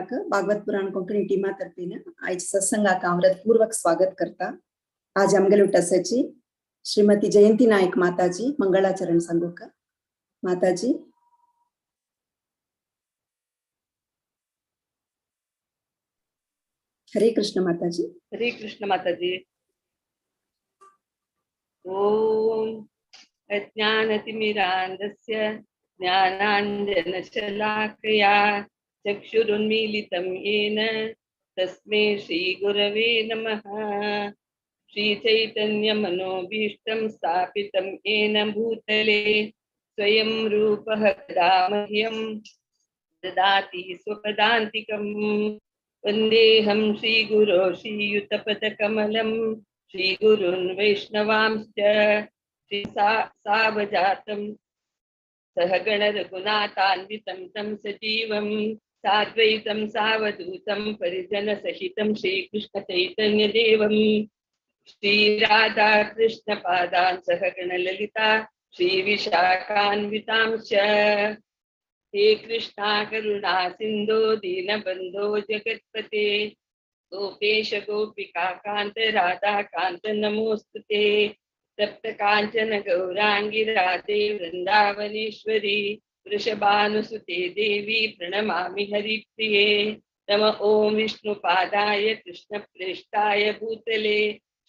सगळ्याक भागवत पुराण कोंकणी टीमा तर्फेन आयज सत्संगाक हांव पूर्वक स्वागत करता. आज आमगेले उटासाची श्रीमती जयंती नायक माताजी मंगळाचरण सांगूक. माताजी. हरे कृष्ण माताजी. हरे कृष्ण माताजी. ओम अज्ञानतिमिरान्धस्य ज्ञानाञ्जनशलाकया चक्षुरुन्मीलितं येन तस्मै श्रीगुरवे नमः. श्रीचैतन्यमनोभीष्टं स्थापितं येन भूतले स्वयं रूपः कदा मह्यं ददाति स्वपदान्तिकं. वन्देऽहं श्रीगुरो श्रीयुतपदकमलं श्रीगुरून् वैष्णवांश्च श्री सावजातं सहगण रघुनाथान्वितं तं सजीवं साद्वैतं सावधूतं परिजनसहितं श्रीकृष्णचैतन्यदेवं श्रीराधाकृष्णपादान् सहगण ललिता श्रीविशाखान्वितांश्च. हे कृष्णा करुणा सिन्धो दीनबन्धो जगत्पते गोपेश गोपिका कान्त राधा कान्त नमोस्तुते. तप्त कांचन गौरांगी राधे वृंदावनेश्वरी वृषभानुसुते देवी प्रणमामि हरिप्रिये. नम ओम विष्णुपादाय कृष्णप्रेष्ठाय भूतले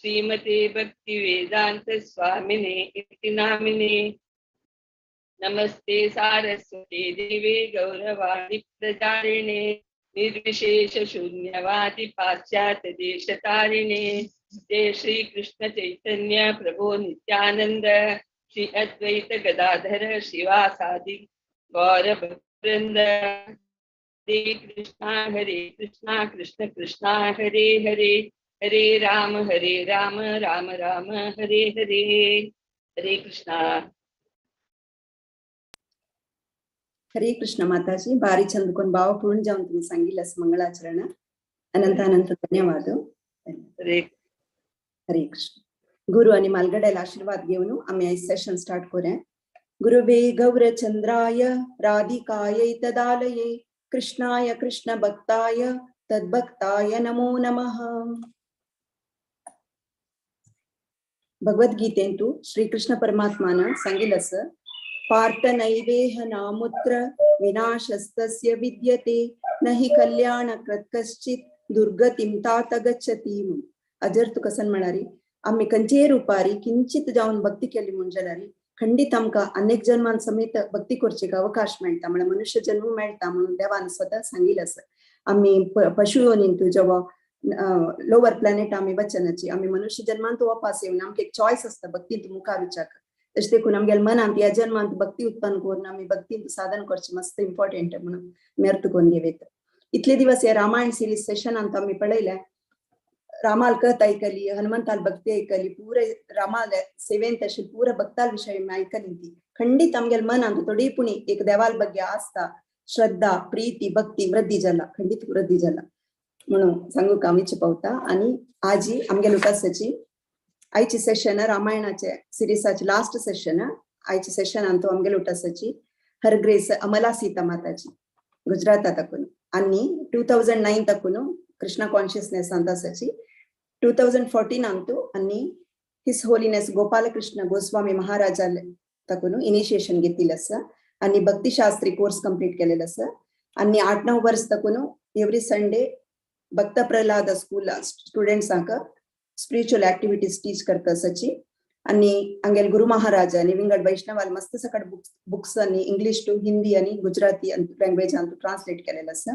श्रीमते भक्तिवेदांत स्वामिने इति नामिने. नमस्ते सारस्वते देवे गौरवाणी प्रचारिणे निर्विशेष शून्यवादी पाश्चात्य देशतारिणे. जय श्री कृष्ण चैतन्य प्रभु नित्यानंद श्री अद्वैत गदाधर शिवासादि गौर वृंद. हरे कृष्णा कृष्णा कृष्णा हरे हरे हरे राम राम राम हरे हरे. हरे कृष्णा. हरे कृष्ण माताजी. भारी छंद भावपूर्ण जाऊन तुम्ही सांगितलं मंगळाचरण. अनंत अनंत धन्यवाद. हरे हरे कृष्ण. गुरु आणि मालगड्याला आशीर्वाद घेऊन आम्ही आज सेशन स्टार्ट करूया. गुरुवे गौरचंद्राय राधिकायै तदालये कृष्णाय कृष्ण भक्ताय तद्भक्ताय नमो नमः. भगवद्गीतेंतु श्रीकृष्ण परमात्मान सांगितलं, पार्थ नैवेह नामुत्र विनाशस्तस्य विद्यते नहि कल्याणकृत कश्चित् दुर्गतिं तात गच्छति. अजर तुका कसन म्हणारी आम्ही कंचे रुपारी किंचित जाऊन भक्ती केली म्हूण जाल्यार खंडित आमकां अनेक जन्मान समेत भक्ती करचेक अवकाश मेळटा, म्हळ्यार मनुष्य जन्म मेळटा म्हणून देवान स्वतः सांगितलं आसा. आम्ही पशु योनींतु जेव्हा लोवर प्लॅनेट आम्ही वचनाची आम्ही मनुष्य जन्मांत वापस येवन आमकां एक चॉयस आसता भक्तींत मुखार विचार. तशें देखून आमगेल्या मनांत ह्या जन्मांत भक्ती उत्पन्न करून आमी भक्तींत साधन करचें मस्त इम्पॉर्टंट म्हणून मेर्त करून घेवेत. इतले दिवस ह्या रामायण सिरीज सेशनांत आमी पळयल्या, रामाल कथ ऐकली, हनुमंताल भक्ती ऐकली, पुरे रामाल सेवेन तशें पुरा भक्ताल विशय आमी ऐकली. ती खंडित आमगेल्या मनांत थोडी पुणी एक देवाल ಬಗ್ಗೆ आस्था श्रद्धा प्रीती भक्ती वृद्धी जाला, खंडित वृद्धी जाला म्हणून सांगूक आमीची पावता. आणि आजी आमगेल्या उपासाची आयची सेशन रामायणाचे सिरीसाचे लास्ट सेशन. आयचे सेशन अंतू आमगेल्या उटासाची हर ग्रेस अमला सीता माताची गुजराता तकून आणि 2009 तकून कृष्णा कॉन्शियसनेस अंतासाची 2014 अंतू आणि his holiness Gopalakrishna Goswami Maharaj तकून इनिशिएशन घेतलेलं आसा आणि भक्तिशास्त्री कोर्स कंप्लीट केलेलं आसा. आणि 8-9 वर्ष तकून एव्हरी संडे भक्त प्रल्हाद स्कूल स्टुडंट्सांक स्पिरिच्युअल ऍक्टिव्हिटीज टीच करता आसाची. आणि हांगेले गुरु महाराज आणि विंगड वैष्णवाल मस्त सकट बुक्स आणि इंग्लिश टू हिंदी आणि गुजराती लँग्वेज अंतू ट्रान्सलेट केलेलं आसा.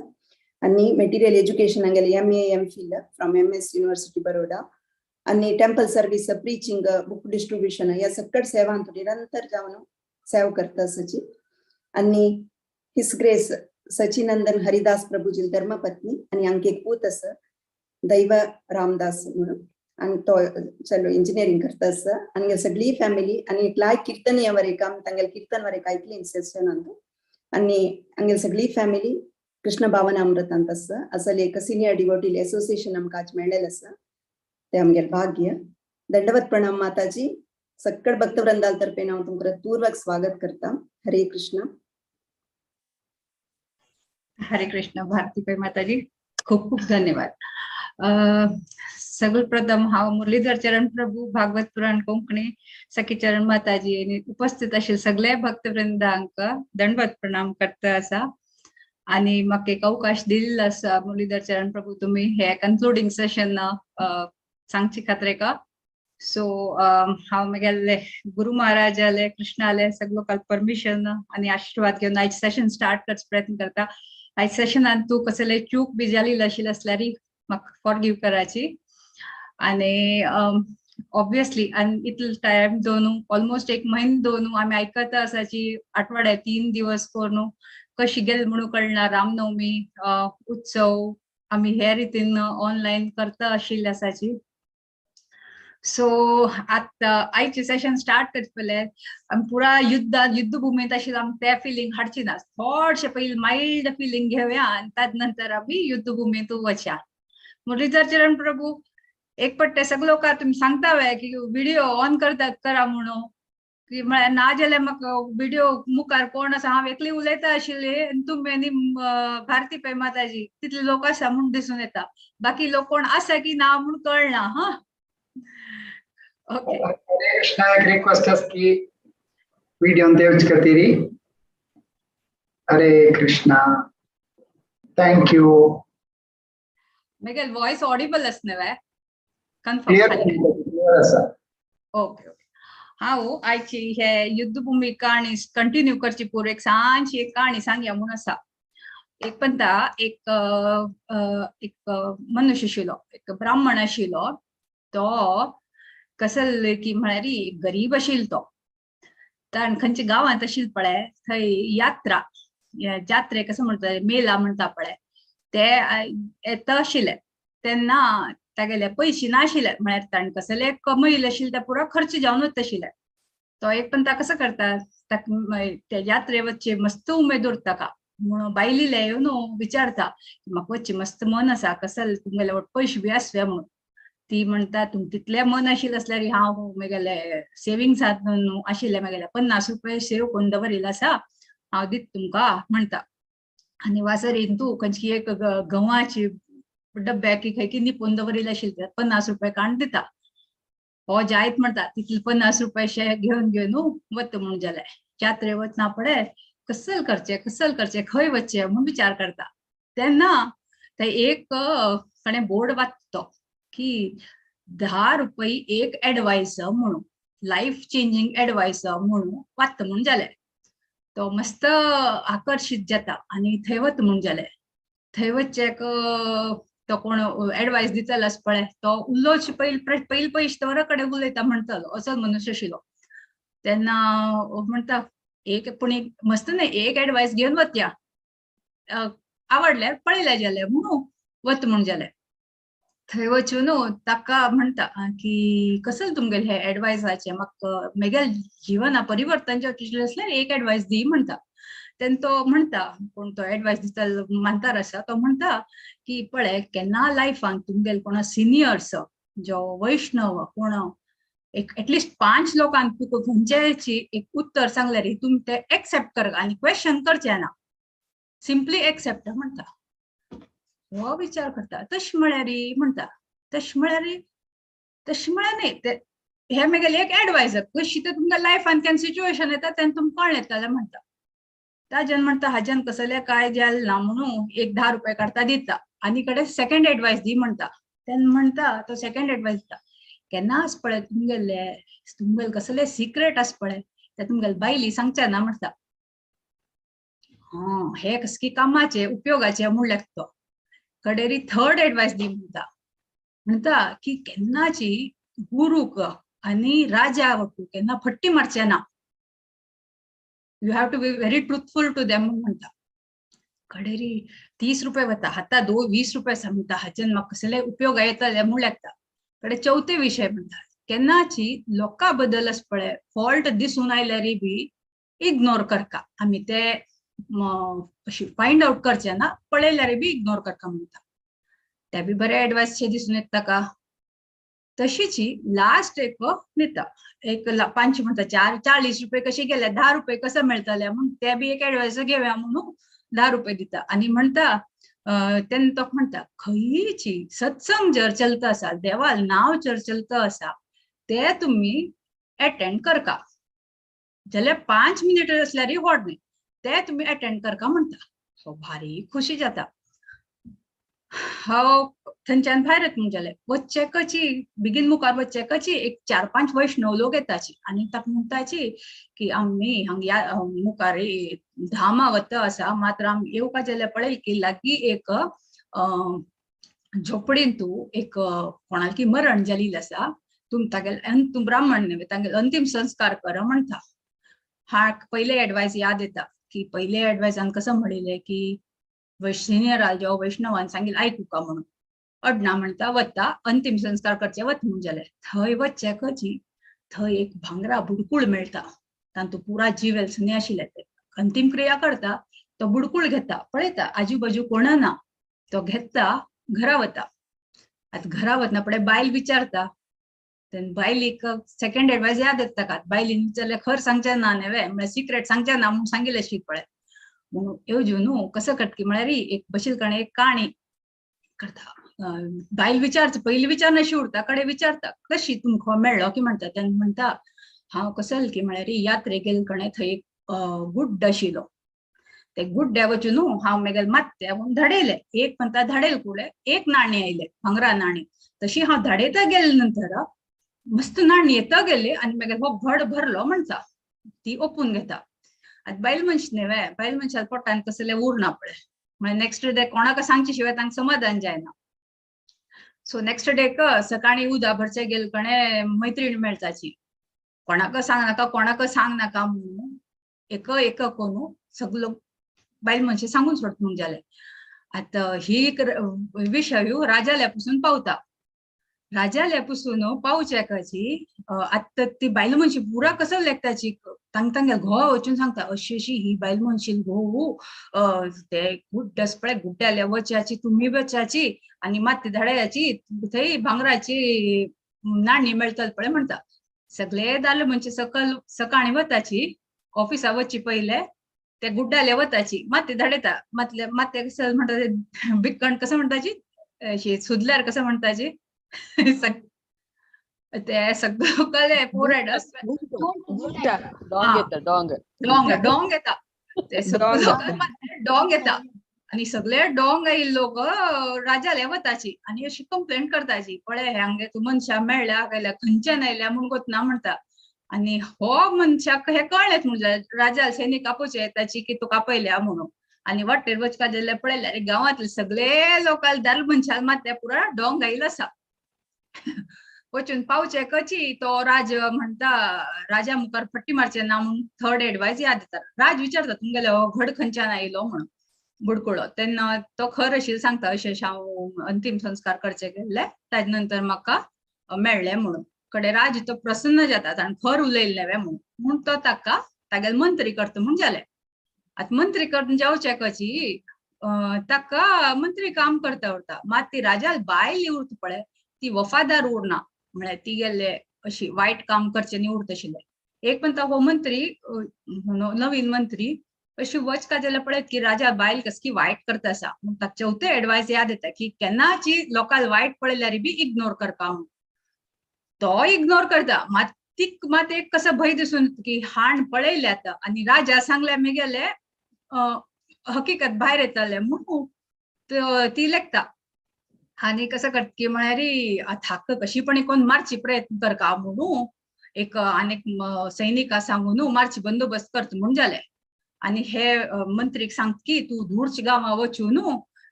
आणि मेटेरियल एज्युकेशन हांगेले MA MPhil from MS University Baroda. आणि temple service preaching book distribution ह्या सकट सेवांतू निरंतर जावन सेवा करता आसाची. आणि his grace Sachinandan Haridas प्रभुजी धर्मपत्नी आणि हांकां एक पूत आसा दैव रामदास म्हणून आणि तो चलो इंजिनियरिंग करता आसा. आनी सगळी फॅमिली आणि एक लायक कीर्तन वर एक आमी तांगेले कीर्तन वर एक ऐकली सेशनांत. आणि हांगेली सगळी फॅमिली कृष्ण भावनामृतांत आसा. असले एक सिनियर डिवोटी एसोसिएशन आमकां आज मेळ्ळेलें आसा, ते आमगेलें भाग्य. दंडवत प्रणाम माताजी. सक्कड भक्तवृंदाल तर्फे हांव तुमकां पूर्वक स्वागत करता. हरे कृष्ण. हरे कृष्ण भारती पै माताजी, खूप खूप धन्यवाद. सगळ प्रथम हांव मुरलीधर चरण प्रभू, भागवत पुराण कोंकणी, सखीचरण माताजी आनी उपस्थित आशिल्ले सगळे भक्तवृंदांक दंडवत प्रणाम करता आसा आणि म्हाका एक अवकाश दिल्लो आसा मुरलीधर चरण प्रभू तुम्ही हे कन्क्लुडींग सेशन सांगचे खातीर एका. सो हांव म्हगेले गुरु महाराजाले, कृष्णाले सगळो काल परमिशन आनी आशीर्वाद घेवन आयज सेशन स्टार्ट करचो प्रयत्न करता. आयज सेशनान तूं कसले चूक बी जाली आशिल्ली आसल्यार म्हाका फॉरगिव कराची. आणि ऑब्वियसली आनी इतलो टायम दोनू, ऑलमोस्ट एक म्हयनो दोनू आमी आयकता आसाची, आठवड्या 3 दिवस करून कशी गेल म्हणून कळना. रामनवमी उत्सव आमी हे रितीन ऑनलायन करता आशिल्ले आसाची. सो आतां आयचे सेशन स्टार्ट करचे पयले आमी पुरा युद्धभूमीत आशिल्ले आमी ते फिलींग हाडची ना. थोडशे पयलीं मायल्ड फिलींग घेवया आनी ताजे नंतर आमी युद्धभूमीत वचया. मुरलीधर चरण प्रभू, एक पट्टे सगळे लोकां तुमी सांगता वे की व्हिडिओ ऑन करतात करा म्हणून, की म्हळ्यार ना जाल्यार म्हाका व्हिडिओ मुखार कोण आसा, हांव एकली उलयता आशिल्ली आनी तुमी आनी भारती पै माताजी तितले लोक आसा म्हूण दिसून येता. बाकी लोक कोण आसा की ना म्हूण कळना. हा, ओके. हरे कृष्णा. एक रिक्वेस्ट आसा की विडियोन देवच खातीर. Hare Krishna, thank you. म्हगेल वॉयस ऑडिबल आसा न्हय? क्लियर. कन्फर्म? क्लियर आसा. ओके. हांव आयची हे युद्धभूमी काणी कंटिन्यू करची पूर्व एक ल्हानशी एक काणी सांगया म्हूण आसा. एक पंता एक एक मनुष्य आशिल्लो, एक ब्राह्मण आशिल्लो. तो कसल की म्हळ्यार गरीब आशिल्लो. तो ताण खंयच्या गांवांत आशिल्लो पळय, थंय यात्रा, जात्रे कसं म्हणटा, मेला म्हणटा पळय, ते येता आशिल्ले. तेन्ना तागेले पयशे नाशिल्ले, म्हळ्यार ताणें कसले कमयले आशिल्ले ते पुरो खर्च जावन वता आशिल्ले. तो एक पण ता कसं करता, ताका ते यात्रे वचचे मस्त उमेद उरता का म्हणून बायलीले येवन विचारता, म्हाका वचचे मस्त मन आसा, कसल तुमगेले पयशे बी आसवे म्हणून. ती म्हणटा, तुम तितले मन आशिल्लें आसल्यार हांव म्हगेले सेविंग्सात आशिल्ले म्हगेले 50 रुपये सेव करून दवरिल्ले आसा, हांव दित तुमकां म्हणटा. आनी वासरीन तूं खंयची एक गंवाची डब्ब्याक की खंय की निपून दवरिल्ले आशिल्ले 50 रुपये काडून दिता. हो जायत म्हणटा, तितले 50 रुपये शे घेवन घेवन वता म्हूण जाले. जात्रे वतना पळय कसल करचें, कसल करचें, खंय वचचें म्हूण विचार करता. तेन्ना थंय एक ताणें बोर्ड वाचतो की 10 रुपये एक एडवायस म्हणून, लायफ चेंजींग एडवायस म्हणून वाचता म्हूण जालें. तो मस्त आकर्शीत जाता आनी थंय वता म्हूण जालें. थंय वचचेक तो कोण एडवायस दितलो आसा पळय, तो उलोवचे पयलीं पयलीं पयशे दवरा कडेन उलयता म्हणटलो असो मनुष्य आशिल्लो. तेन्ना म्हणटा, एक पूण एक मस्त न्हय, एक एडवायस घेवन वतया, आवडल्यार पळयल्यार जालें म्हणून वता म्हूण जालें. थंय वचून ताका म्हणटा की कसले तुमगेले हे एडवायसाचे, म्हाका म्हगेले जिवना परिवर्तन जावचें आसल्यार एक एडवायस दी म्हणटा. तेन्ना तो म्हणटा, कोण तो एडवायस दिता मानतार आसा, तो म्हणटा की पळय, केन्ना लायफान तुमगेले कोणा सिनियर्स जो वैष्णव कोण एक एटलिस्ट पांच लोकांक तुका खंयचेची एक उत्तर सांगल्यार तुमी ते एक्सेप्ट कर आनी क्वेश्चन करचे ना, सिम्पली एक्सेप्ट म्हणटा. हो विचार करता, तशें म्हळ्यार म्हणटा, तशें म्हळ्यार, तशें म्हळ्यार न्ही, ते हे म्हगेले एक एडवायस, कशी तर तुमकां लायफान केन्ना सिच्युएशन येता तेन्ना तुमकां कळ्ळें येतलें म्हणटा. ताज्यान म्हणटा, हाज्यान कसलें काय जालें ना म्हणून एक 10 रुपये काडटा, दिता आनी कडेन सेकंड एडवायस दी म्हणटा. तेन्ना म्हणटा, तो सेकंड एडवायस दिता, केन्नाच पळय तुमगेले तुमगेले कसले सिक्रेट आसा पळय ते तुमगेले बायली सांगचे ना म्हणटा. हा, हे कसकी कामाचे उपयोगाचे म्हणल्यार. तो कडेरी थर्ड एडवायस दी म्हणटा. म्हणटा की केन्नाची गुरूक आनी राजा वटू केन्ना फट्टी मारचे ना, you have to be very truthful to them म्हणटा. कडेरी 30 रुपये वता हाता, दो 20 रुपये आसा. म्हणटा, हाच्यान म्हाका कसले उपयोग येतले म्हूण लागता. कडे चवथे विशय म्हणटा, केन्नाची लोकां बद्दल आसा पळय फॉल्ट दिसून आयल्यार बी इग्नोर करका, आमी ते अशी फायंड आवट करचे ना, पळयल्यार बी इग्नोर करका म्हणटा. ते बी बरे एडवायस दिसून येता ताका. तशीच लास्ट एक दिता, एक पांचशे म्हणटा, चार 40 रुपये कशे गेले, 10 रुपये कशे मेळटले म्हूण ते बी एक एडवायस घेवया म्हणून 10 रुपये दिता आनी म्हणटा, तेन्ना तो म्हणटा, खंयची सत्संग जर चलता आसा, देवाल नाव जर चलता आसा, ते तुम्ही अटेंड करका, जाल्यार 5 मिनिट असल्यारय व्हड न्ही, ते तुमी अटेंड करका म्हणटा. सो भारी खुशी जाता. हांव थंयच्यान भायर येता म्हूण जालें, वच्चे कची बेगीन मुखार वच्चे कची एक चार पांच वैष्णव लोक येताची आनी ताका म्हणटाची की आमी हांगा मुखार धामा वता आसा, मात्र आमी येवपा जाल्यार पळय की लागीं एक झोपडीन तूं एक कोणाकी मरण जालेलें आसा, तुम तागेले, तूं ब्राह्मण न्ही, तागेले अंतीम संस्कार कर म्हणटा. हा पयले एडवायस याद येता की पयले एडवायसान कसं म्हणिल्लें की सिनियर जेव्हा वैष्णवान सांगितलं आयकुका म्हणून. अडना म्हणटा, वता, अंतीम संस्कार करचे वत म्हूण जालें. थंय वच्चे कची थंय एक भांगरा बुडकूळ मेळटा, तांतू पुरा जिवेल सुनी आशिल्ले. ते अंतीम क्रिया करता, तो बुडकूळ घेता, पळयता आजूबाजू कोण ना, तो घेता, घरा वता. आतां घरा वतना पळय बायल विचारता, तेन्ना बायलीक सेकंड एडवायस याद येता ताका. बायलीन विचारलें, खर सांगचें ना न्हय, म्हळ्यार सिक्रेट सांगचें ना म्हूण सांगिल्लें शी पळय. म्हणून येवजून न्हू कसं करता की म्हळ्यार एक बशील कणे एक काणी करता. बायल विचारता, पयलीं विचारनाशी उरता, कडे विचारता, कशी तुमकां मेळ्ळो की म्हणटा. तेन्ना म्हणटा, हांव कसल की म्हळ्यार यात्रेक गेल कणे थंय एक गुड्ड आशिल्लो, ते गुड्ड्या वचून न्हू हांव मेगेल मात्या म्हूण धाडयले. एक म्हणटा धाडेल कुडे एक नाणी आयले, भांगरा नाणी. तशी हांव धाडयता गेले नंतर मस्त नाणी येता गेले आनी मागीर हो घड भरलो म्हणटा. ती ओपून घेता. आतां बायल मनश न्ही वे, बायल मनशाच्या पोटान कसले उरना पळय, म्हळ्यार नेक्स्ट डे कोणाक सांगचे शिवाय तांकां समाधान जायना. सो नेक्स्ट डेक सकाळी उदा भरचे गेल कणे मैत्रीण मेळटाची. कोणाक सांग नाका, कोणाक सांग नाका म्हणून एक एक कोणू सगलो बायल मनशे सांगून सोडता म्हूण जालें. आतां ही एक विशय राजाल्या पसून पावता. राजाल्या पसून पावच्याकाची आतां ती बायल मनशी पुरा कसो लेखताची, तांग तांगे घोवा वचून सांगता, अशी अशी ही बायल मनशी घोव ते गुड्डस पळय, गुड्ड्याल्या वच्याची, तुमी वच्याची आनी माती धाडायाची, थंय भांगराची नाणी मेळटल पळय म्हणटा. सगळे दादले मनशे सकल सकाळी वताची, ऑफिसा वची पयले ते गुड्डाले वताची, माती धाडयता. मातले माते कसं म्हणटा ते भिक्कण कसं म्हणटाची, अशी सुदल्यार कसं म्हणटाची, ते सगळं कले पोराडस. डोंग येता, डोंग. डोंग, डोंग येता. ते सगळं डोंग येता आनी सगळे डोंग आयिल्ले लोक राजाले वताची आनी अशी कंप्लेंट करताची, पळय हांगे तूं मनशां मेळ्ळ्या काय खंयच्यान आयल्या म्हूण गोतना म्हणटा. आनी हो मनशाक हे कळ्ळेंच म्हणजे राजा सैनीक आपोवचे येताची की तुका आपयल्या म्हणून. आनी वाटेर वचपा जाल्यार पळयल्यार गांवांतले सगळे लोकांक दाल मनशाक मात पुरा डोंग आयिल्लो आसा. वचून पावचे कची तो राज म्हणटा, राजा मुखार फट्टी मारचे ना म्हूण थर्ड एडवायस याद येता. राज विचारता, तुमगेले हो घड खंयच्यान आयलो म्हणून बुडकुळो. तेन्ना तो खर अशी सांगता, अशें अशें हांव अंतीम संस्कार करचे गेल्ले, ताजे नंतर म्हाका मेळ्ळें म्हणून. कडे राज तो प्रसन्न जाता, ताणें खर उलयल्लें वे म्हणून. म्हूण तो ताका तागेले मंत्री करता म्हूण जालें. आतां मंत्री करून जावचे कची ताका मंत्री काम करता उरता, मात ती राजाल बायल उरता पळय, ती वफादार उरना, म्हळ्यार ती गेल्ले अशी वायट काम करचे न्ही उरता आशिल्ले. एक म्हणटा हो मंत्री, नवीन मंत्री अशी वच का जाल्यार पळयत की राजा बायल कसकी वायट करता आसा. म्हूण ताका चवथे एडवायस याद येता की केन्नाची लोकांक वायट पळयल्यार बी इग्नोर करपा म्हूण. तो इग्नोर करता, मात तीक मात एक कसो भंय दिसून की हाण पळयले आतां आनी राजा सांगले मेगेले हकीकत भायर येतले म्हणून ती लेखता. आनी कसं करता की म्हळ्यार थाक कशी पण कोण मारची प्रयत्न करका म्हणून एक आनीक सैनिका सांगून मारची बंदोबस्त करता म्हूण जालें. आनी हे मंत्रीक सांगता की तूं दूरच्या गांवा वचून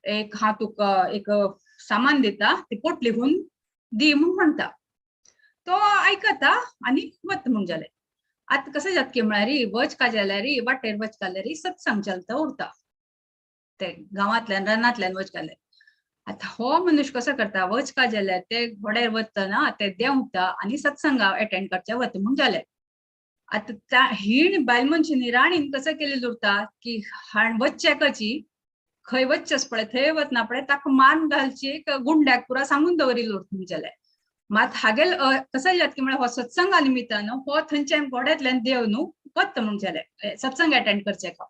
एक हांव तुका एक सामान दिता, ती पोटली घेवन दी म्हूण म्हणटा. तो आयकता आनी वता म्हूण जालें. आतां कसं जाता की म्हळ्यार वच का जाल्यार वाटेर वच जाल्यार सत्संग चलता उरता, ते गांवांतल्यान रानांतल्यान वच जाल्यार. आतां हो मनुष्य कसो करता, वच का जाल्यार ते घोड्यार वतना ते देंवता आनी सत्संगा अटेंड करचे वता म्हूण जालें. आतां हीण बायल मनशांनी राणीन कसं केलें उरता की हाण वच्चे कची खंय वच्चेच पळय थंय वतना पळय ताका मान घालची एक गुंड्याक पुरा सांगून दवरिल्लो उरता म्हूण जालें. मात हागेल कसं जाता की म्हळ्यार हो सत्संगा निमित्तान हो थंयच्यान घोड्यांतल्यान देव न्हू वता म्हूण जालें सत्संग अटेंड करचे का.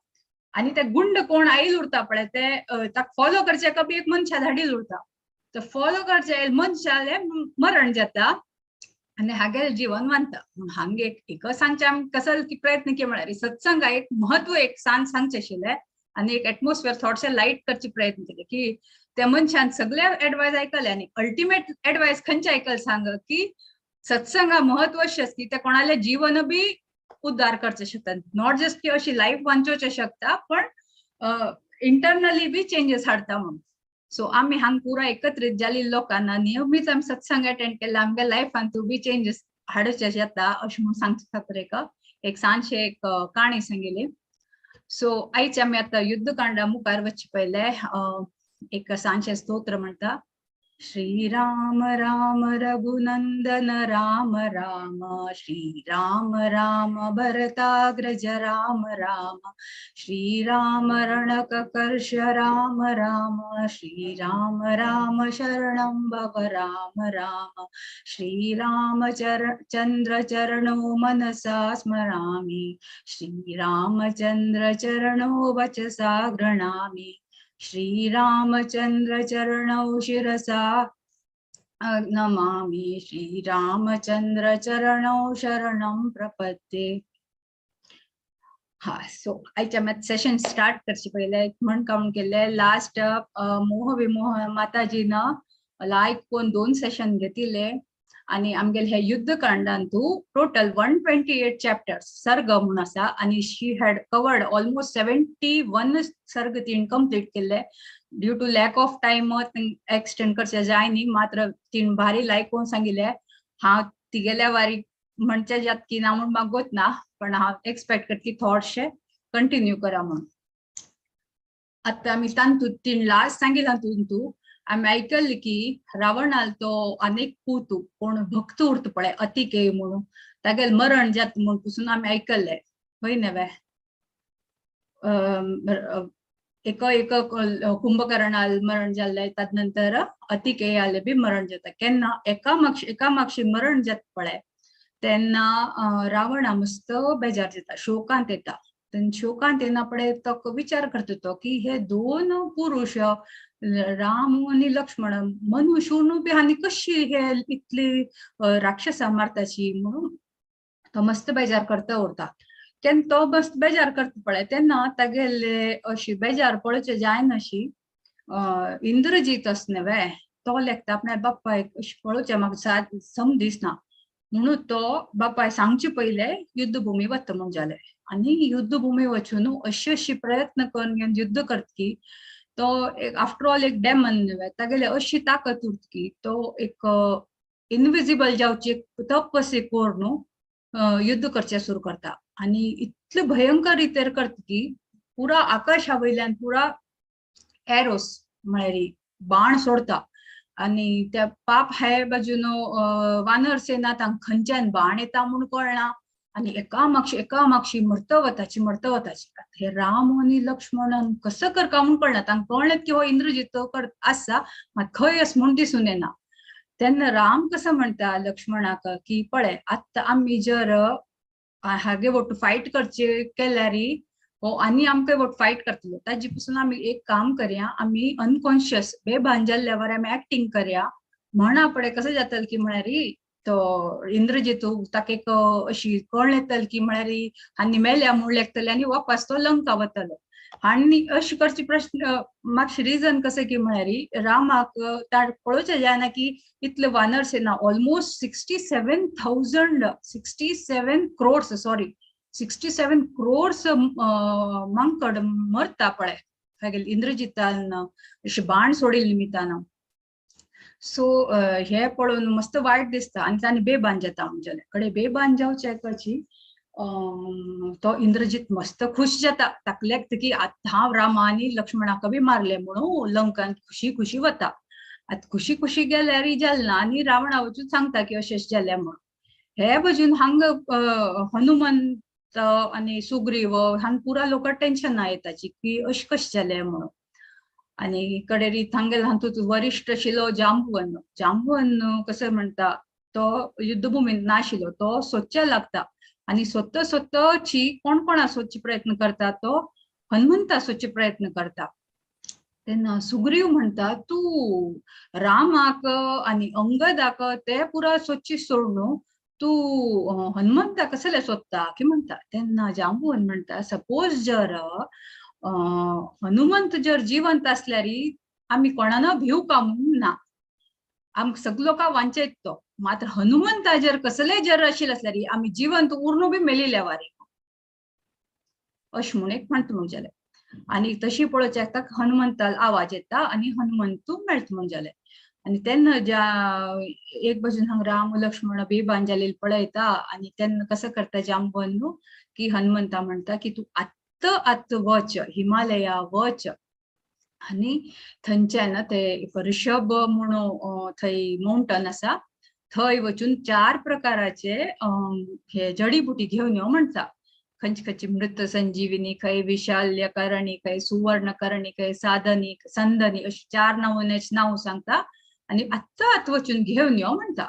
आनी ते गुंड कोण आयल उरता पळय ते ताका फॉलो करचे बी एक मनशा धाडील उरता. तर फॉलो करचे मनशाले मरण जाता आनी हागेले जीवन मानता. हांगे एक सांगचे आमी कसो की प्रयत्न की म्हळ्यार सत्संगा एक महत्व एक सांग सांगचे आशिल्ले आनी एक एटमॉस्फियर थोडशें लायट करचे प्रयत्न केले की त्या मनशान सगळे एडवायस आयकले आनी अल्टिमेट एडवायस खंयचे आयकले सांग की सत्संगा महत्व अशें की ते कोणाले जीवन बी उद्धार करचे शकता, not just की अशी लायफ वांचोवचे शकता पण इंटरनली बी चेंजेस हाडता म्हणून. सो आमी हांग पुरा एकत्रीत जाल्ली लोकांना नियमीत आमी सत्संग अटेंड केला आमगे लायफान तूं बी चेंजेस हाडचे जाता अशें म्हणून सांगचे खातीर एक सांजशे एक काणी सांगिली. सो आयचे आमी आतां युद्धकांडा मुखार वचचे पयले एक सांजशे स्तोत्र म्हणटा. श्री राम राम रघुनंदन राम राम, श्री राम राम भरताग्रज राम राम, श्री राम रणककर्ष राम राम, श्री राम राम शरणं भव राम राम, श्री राम चंद्र चरणो मनसा स्मरामि, श्री रामचंद्र चरणो वचसा गृह्णामि, श्री रामचंद्र चरणौ शिरसा नमामि, श्री रामचंद्र चरणौ शरणं प्रपद्ये. हा, सो आयच्या मात सेशन स्टार्ट करचे पयले म्हण काउंट केले लास्ट मोह विमोह माताजीन लायक कोण 2 सेशन घेतिले आनी आमगेले हे युद्धकांडान तूं टोटल 128 चॅप्टर्स सर्ग म्हूण आसा आनी she had covered almost 71 सर्ग तीन कंप्लीट केल्ले. Due to lack of time extend करचे जाय न्ही, मात्र तीन भारी लायक कोण सांगिल्ले हांव तिगेल्या वारी म्हणचे जात की ना म्हूण मागोत ना, पण हांव एक्सपेक्ट करत की थोडशे कंटिन्यू करा म्हणून. आतां आमी तांतूत तीन लास्ट सांगिलां तूं आमी आयकल्ले की रावणाल तो अनेक पूत कोण भक्त उरता पळय अतिकेय म्हणून तागेले मरण जाता म्हूण पसून आमी आयकल्ले हय न्हय. एक एक कुंभकर्णाल मरण जाल्ले, ताजे नंतर अतिकेयाले बी मरण जाता. केन्ना एका मागशी मरण जाता पळय तेन्ना रावणा मस्त बेजार जाता, शोकांत येता. शोकांत येना पळय तो विचार करता तो की हे दोन पुरुष राम आनी लक्ष्मण मनुष्य बी आनी कशी हे इतली राक्षसा मारताची म्हणून तो मस्त बेजार करता उरता. तेन्ना तो मस्त बेजार करता पळय तेन्ना तागेले अशी बेजार पळोवचे जायनाशी इंद्रजीत आस न्हय तो लेखता आपल्या बापायक अशें पळोवचें म्हाका सम दिसना म्हणून तो बापाय सांगचे पयले युद्धभूमी वता म्हूण जालें. आनी युद्धभूमी वचून अशी अशी प्रयत्न करून युद्ध करता की तो एक आफ्टर ऑल एक डेमन न्हय तागेले अशी ताकत उरता की तो एक इनविजिबल जावची तपस करून युद्ध करचें सुरू करता आनी इतले भयंकर रितेर करता की पुरा आकाशा वयल्यान पुरा एरोस म्हळ्यार बाण सोडता आनी त्या पाप हे बाजून वानर सेना तांकां खंयच्यान बाण येता म्हूण कळना आनी एका मागशी मरत वताची मरत वताची. हे राम आनी लक्ष्मणान कसो करका म्हूण कळना, तांकां कळ्ळें की हो इंद्रजीत आसा मात खंय आसा म्हूण दिसून येना. तेन्ना राम कसो म्हणटा लक्ष्मणाक की पळय आतां आमी जर हागे वट फायट करचे केल्यार हो आनी आमकां वट फायट करतलो, ताजे पसून आमी एक काम करया, आमी अनकॉन्शियस बेभान जाल्ल्या वर आमी एक्टींग करया म्हणा पळय कसो जातलें की म्हळ्यार तो इंद्रजीत ताका एक अशी कळ्ळें येतलें की म्हळ्यार आनी मेल्या म्हूण लेखतले आनी वापस तो लंका वतलो. आनी अशें करचे प्रश्न मातशें रिजन कशें की म्हळ्यार रामाक पळोवचें जायना की इतले वानर सेना ऑलमोस्ट 67 crores sorry 67 crores मांकड मरता पळय इंद्रजितान अशें बाण सोडिल्ले निमित्तान. सो हे पळोवन मस्त वायट दिसता आनी ताणें बेबान जाता म्हणजे कडे बेबान जावचे कशी तो इंद्रजीत मस्त खुश जाता, ताका लेखता की आतां हांव रामा आनी लक्ष्मणाक बी मारले म्हणून लंकान खुशी खुशी वता. आतां खुशी खुशी गेल्यार जालें ना आनी रावणा वचून सांगता की अशें अशें जालें म्हणून. हे बाजून हांगा हनुमंत आनी सुग्रीव हांगा पुरा लोक टेन्शन येताची की अशें कशें जालें म्हणून. आनी कडेरी थांगेल हातूंत वरिश्ठ आशिल्लो जांबवन, जांबवन कसो म्हणटा तो युद्धभुमींत नाशिल्लो, तो सोदचे लागता आनी सोदता सोदताची कोण कोणा सोदचे प्रयत्न करता तो हनुमंता सोदचे प्रयत्न करता. तेन्ना सुग्रीव म्हणटा तूं रामाक आनी अंगदाक ते पुरा सोदची सोडून तूं हनुमंता कसले सोदता की म्हणटा. तेन्ना जांबुवन म्हणटा सपोज जर हनुमंत जर जिवंत आसल्यार आमी कोणान भिवका म्हणून ना, आमकां सगलो लोकां वांचयत तो, मात्र हनुमंता जर कसले जर आशिल्ले आसल्यार आमी जिवंत उरनू बी मेलिल्या वारी अशें म्हूण एक म्हणटा म्हूण जालें. आनी तशी पळोवच्या ताका हनुमंताल आवाज येता आनी हनुमंतू मेळटा म्हूण जालें. आनी तेन्ना ज्या एक बाजून हांगा राम लक्ष्मण बेबान जालेले पळयता आनी तेन्ना कसो करता जांबवन न्हू की हनुमंता म्हणटा की तूं आत्त आत्त वच हिमालया वच आनी थंयच्यान ते एक ऋषभ म्हणून थंय माउंटन आसा थंय वचून 4 प्रकाराचे हे जडीबुटी घेवन यो म्हणटा. खंयची खंयची मृत संजीविनी खंय, विशाल्य करणी खंय, सुवर्ण करणी खंय, साधनी संदनी अशी 4 नमुन्याची नांव सांगता आनी आत्तां आतां वचून घेवन यो म्हणटा.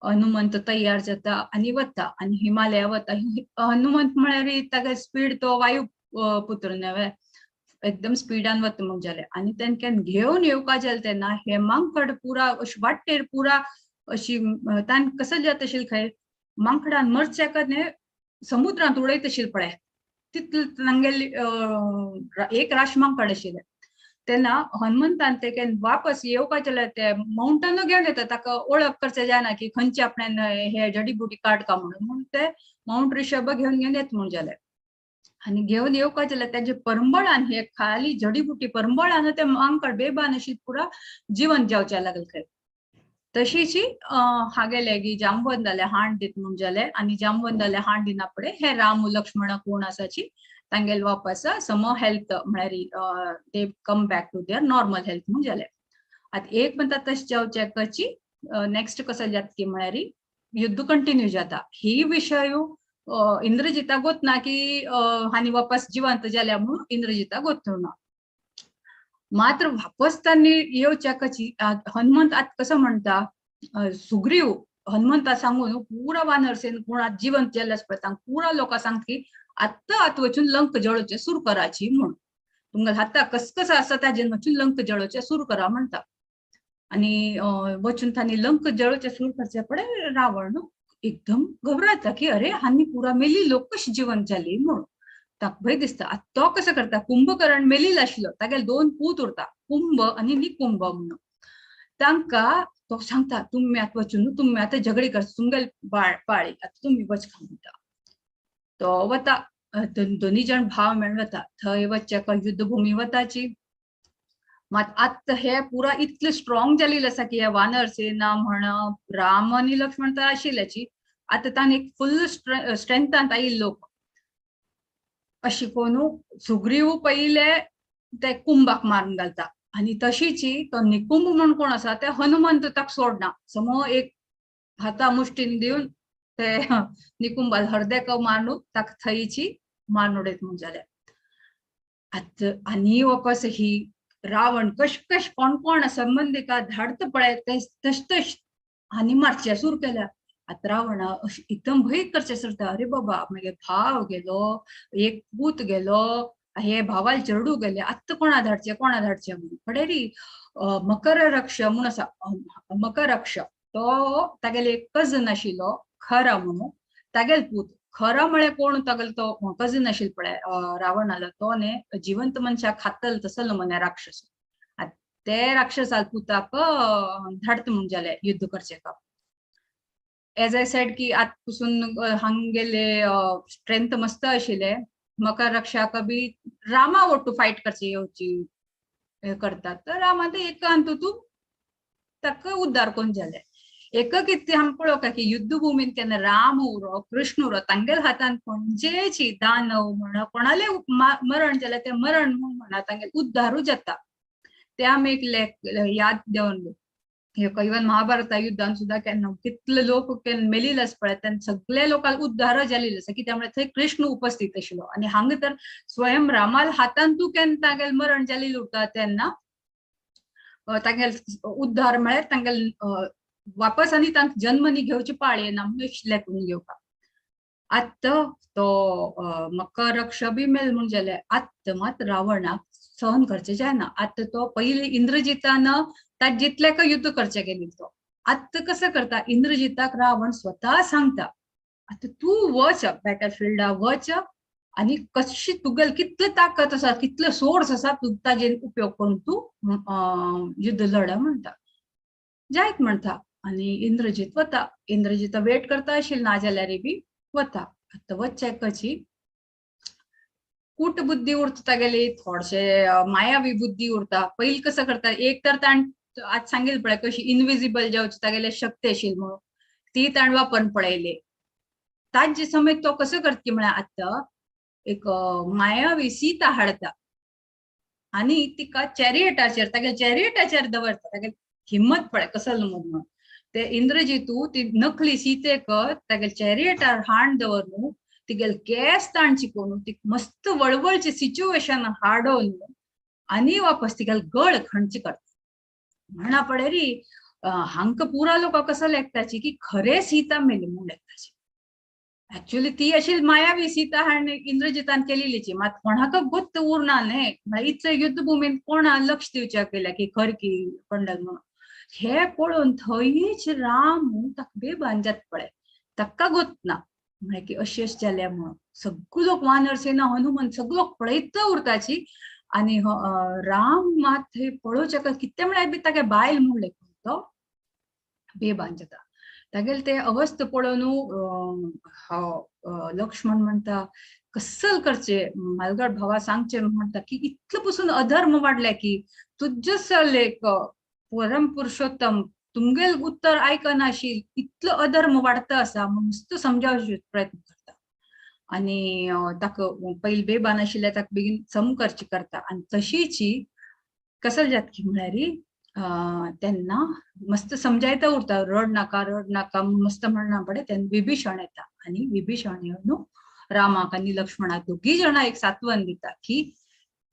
हनुमंत तयार जाता आनी वता आनी हिमालया वता. हनुमंत म्हळ्यार ताका स्पीड तो वायू पुत्र न्हय, एकदम स्पिडान वता म्हूण जालें. आनी तेंच्यान घेवन येवपा जालें तेन्ना हेमांकड पुरा अशी वाटेर पुरा अशी तान कसं जाता आशिल्लें खंय मांकडान मरच्याक न्हय समुद्रांत उडयत आशिल्लें पळय तितले तांगेली एक राश मांकड आशिल्लें. तेन्ना हनुमंतान ते वापस येवपाचें जाल्यार ते माउंटन घेवन येता, ताका ओळख करचें जायना की खंयचे आपणान हे जडीबुटी काडका म्हणून, म्हणून ते माउंट ऋषभ घेवन घेवन येता म्हूण जालें. आनी घेवन येवपाचें जाल्यार तेजे परंबळान हे खाली जडीबुटी परंबळान ते मांकड बेबान अशी पुरा जिवन जावचें लागलें खंय. तशीची हागेले की जांबवंताले हांड दीत म्हूण जालें. आनी जांबवंताले हांड दिना फुडें हे राम लक्ष्मण कोण आसाची तांगेले वापस सम हेल्थ म्हळ्यार they come back to their normal health म्हूण जालें. आतां एक म्हणटा तशें जावच्याकची नेक्स्ट कसो जाता की म्हळ्यार युद्ध कंटिन्यू जाता. ही विशय इंद्रजिता गोतना की हांणी वापस जिवंत जाल्या म्हणून इंद्रजिता गोतना. मात्र वापस तांणी येवच्याकची हनुमंत आतां कसो म्हणटा सुग्रीव हनुमंता सांगून पुरा वानरसेन कोण आतां जिवंत जाल्ले आसा पळय तांकां पुरा लोकां सांगता की आत्तां आतां वचून लंक जळोवचें सुरू कराची म्हूण, तुमकां आतां कस कसो आसा ताजेर वचून लंक जळोवचें सुरू करा म्हणटा. आनी वचून तांणी लंक जळोवचें सुरू करचें पळय रावण एकदम घबराता की अरे हांणी पुरा मेली लोक कशी जिवंत जाली म्हूण ताका भंय दिसता. आतां तो कसो करता कुंभकर्ण मेलील आशिल्लो तागेले 2 पूत उरता कुंभ आनी निकुंभ म्हणून. तांकां तो सांगता तुमी आतां वचून तुमी आतां झगडी कर तुमगेले पाळी आतां तुमी वचका म्हणटा. तो वता दोनी जाण भाव मेळून वता थंय वचच्याक युद्धभूमी वताची. मात आतां हे पुरा इतले स्ट्रॉंग जालेले आसा की हे वानर सेना म्हण राम आनी लक्ष्मण तर आशिल्ल्याची आतां तांणी एक फुल स्ट्रेंथांत आयिल्ले लोक. अशी कोणू सुग्रीव पयले ते कुंभाक मारून घालता आनी तशीची तो निकुंभ म्हूण कोण आसा ते हनुमंत ताका सोडना, समो एक हाता मुष्टीन दिवन ते निकुंभाल हरदेक मारून ताका थंयची मारून उडयत म्हूण जालें. आतां आनी वापस ही रावण कश कश कोण कोण संबंदिका धाडत पळय ते तश तश आनी मारचें सुरू केल्या. आतां रावणा अशें एकदम भंय करचें सरता, अरे बाबा मागीर भाव गेलो एक पूत गेलो हे भावाल चेडू गेले आतां कोणा धाडचें कोणा धाडचें म्हणून. फडेरी मकर रक्ष म्हूण आसा मकर रक्ष तो तागेले एक कजन आशिल्लो खरा म्हणून तागेले पूत खरा म्हळ्यार कोण तागेलो तो कजन आशिल्लो पळय रावणालो तो न्ही जिवंत मनशाक खातल तसलो म्हणे राक्षस. आतां ते राक्षसाल पुताक धाडटा म्हूण जालें युद्ध करचें का. एज I said की आतां पसून हांगेले स्ट्रेंथ मस्त आशिल्ले मकर रक्षाक बी रामा वट्टू फायट करचे येवची करतात तर रामा ते एकांत तूं ताका उद्धार कोण जाले. एक कितें आमी पळोवंक की युद्धभूमीन केन्ना राम उरो कृष्ण उरो तांगेल्या हातान खंयचेची दानव म्हण कोणाले मरण जालें तें मरण म्हूण म्हणा तांगेले उद्धारूच जाता. ते आमी एक याद दवरले. इवन महाभारता युद्धान सुद्दां केन्ना कितले लोक केन्ना मेलिल्ले आसा पळय तेन्ना सगळे लोकांक उद्धार जालेले आसा कित्याक म्हळ्यार थंय कृष्ण उपस्थित आशिल्लो आनी हांगा तर स्वयं रामाल हातान तूं केन्ना तागेलें मरण जालेलें उरता तेन्ना तागेले उद्धार म्हळ्यार तांगेले वापस आनी तांकां जन्म न्ही घेवची पाळी येना म्हणून लेखून घेवपाक. आत्त तो मकर रक्ष बी मेल म्हूण जालें. आत्त मात रावणाक सहन करचें जायना. आत्त तो पयलीं इंद्रजितान ताका जितलें युद्ध करचें गेली तो आत्त कसं करता, इंद्रजिताक रावण स्वतः सांगता आतां तूं वच बॅटल फिल्डा वच आनी कशी तुगेल कितले ताकद आसा कितले सोर्स आसा तूं ताजेर उपयोग करून तूं युद्ध लढ म्हणटा. जायत म्हणटा आनी इंद्रजीत वता. इंद्रजीत वेट करता आशिल्लो ना जाल्यार बी वता. आतां वचचे कशी कूट बुद्धी उरता तागेली, थोडशे मायावी बुद्धी उरता. पयलीं कसं करता, एक तर ताण आज सांगेल पळय कशी इनविजिबल जावची तागेले शक्ती आशिल्ली म्हणून ती ताण वापरून पळयली. ताजे समय तो कसो करता म्हळ्यार आतां एक मायावी सीता हाडता आनी तिका चॅरियटाचेर तागेले चॅरियटाचेर दवरता. तागेली हिम्मत पळय कसलो म्हणून ते इंद्रजितू ती नकली सीतेक तागेले चॅरियटार हाण दवरून तिगेले केस ताण चिकोवन ती मस्त वळवळचे सिच्युएशन हाडोवन आनी वापस तिगेले गळ खणची करता. म्हणा पळय री हांकां पुरा लोकां कसो लेखताची की खरे सीता मेली म्हूण लेखताची. ऍक्च्युली ती अशी मायावी सीता हाणें इंद्रजितान केलेलीची, मात कोणाक गुप्त उरना न्ही, म्हळ्यार इतले युद्धभूमीन कोणा लक्ष दिवच्याक गेल्या की खर की पंडल म्हणून. हे पळोवन थंयच राम ताका बेभान जाता पळय, ताका गोत ना म्हळ्यार की अशें अशें जालें म्हणून. सगळे लोक वानर सेना हनुमान सगळे लोक पळयत उरताची आनी राम मात थंय पळोवच्या कितें म्हळ्यार बी ताका बायल म्हूण लेखून तो बेभान जाता. तागेले ते अवस्था पळोवन लक्ष्मण म्हणटा कसल करचे मालगड भावा सांगचे म्हणटा की इतले पसून अधर्म वाडले की तुज्जच लेख परम पुरुषोत्तम तुमगेल उत्तर आयकनाशील इतलो अधर्म वाडता आसा म्हूण मस्त समजावचो प्रयत्न करता. आनी ताका पयलीं बेभान आशिल्ल्या ताका बेगीन सम करची करता. आनी तशीची कसल जातकी म्हळ्यार तेन्ना मस्त समजायता उरता, रड नाका रड नाका मस्त म्हणना पडे. तेन्ना विभीषण येता आनी विभीषण येवन रामाक आनी लक्ष्मणाक दोगी जाणां एक सात्वन दिता की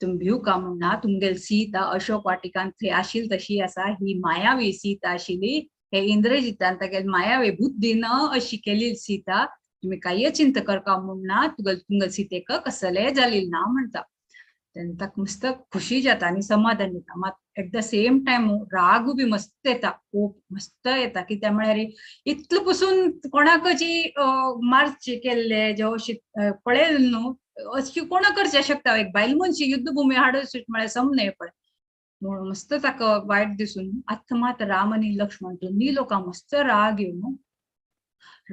तुमी भिवका म्हणना, तुमगेल सीता अशोक वाटिकान थंय आशिल्ली तशी आसा, ही मायावी सीता आशिल्ली, हे इंद्रजितान तागेले मायावी बुद्धीन अशी केली सीता, तुमी कांय चिंता करका म्हणना, तुमगेल सीतेक कसलें जालें ना म्हणटा. तेन्ना ताका मस्त खुशी जाता आनी समाधान जाता. मात एट the same time रागू बी मस्त येता, कोप मस्त येता. कित्याक म्हळ्यार इतले पसून कोणाकची मार्च केल्ले जे अशी पळयलें न्हू अशी कोणा करचें शकता, एक बायल मनशी युद्धभूमी हाडून म्हळ्यार सम न्हय पळय म्हणून मस्त ताका वायट दिसून आतां मात राम आनी लक्ष्मण दोनूय लोकांक मस्त राग येवन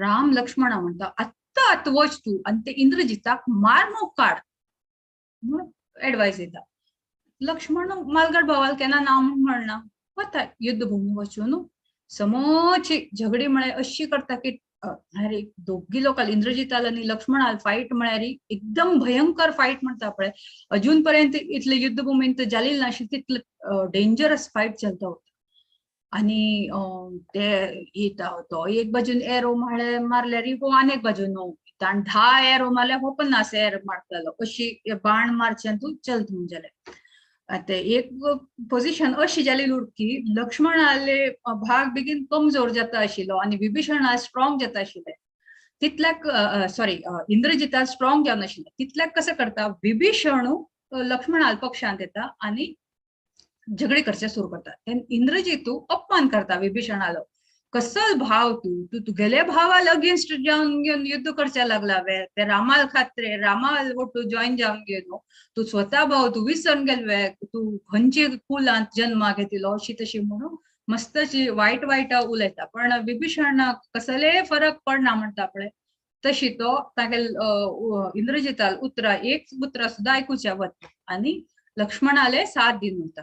राम लक्ष्मणा म्हणटा आत्तां आतां वच तूं आनी ते इंद्रजिताक मार म्हूण काड म्हणून एडवायस दिता. लक्ष्मण मालगड भावाल केन्ना ना म्हूण म्हणना, वता युद्धभूमी वचून समोची झगडी म्हळ्यार अशी करता की अरे दोगी लोकां इंद्रजिताल आनी लक्ष्मणाल फायट म्हळ्यार एकदम भयंकर फायट म्हणटा पळय, अजून पर्यंत इतले युद्धभूमींत जालेली नाशिल्ली तितले डेंजरस फायट चलता उरता. आनी ते येता तो एक बाजून एरो मारल्यार हो आनी एक बाजून ताण 10 एरो मारल्यार हो 50 एरो मारतालो, अशी बाण मारच्यान तूं चलत म्हूण जालें. आतां एक पोजिशन अशी जाली की लक्ष्मणाले भाग बेगीन कमजोर जाता आशिल्लो आनी विभीषणा स्ट्रॉंग जाता आशिल्ले, तितल्याक सॉरी इंद्रजिता स्ट्रॉंग जावन आशिल्ले, तितल्याक कसं करता विभीषण लक्ष्मणाल पक्षांत येता आनी झगडी करचे सुरू करता. तेन्ना इंद्रजितू अपमान करता विभीषणालो, कसल भाव तूं, तूं तुगेले भावाल अगेन्स्ट जावन घेवन युद्ध करच्या लागला वे, ते रामाल खात्रे रामाल वटू जॉईन जावन घेवन तूं स्वता भाव तूं विसरून गेल वे, तूं खंयचे कुलांत जन्माक घेतिलो अशी तशी म्हणून मस्त अशी वायट वायट उलयता. पण विभीषणाक कसलेय फरक पडना म्हणटा पळय तशी तो तागेल इंद्रजिताल उतरां एक उतरां सुद्दां आयकुच्या वता आनी लक्ष्मणाले साथ दिवन उरता.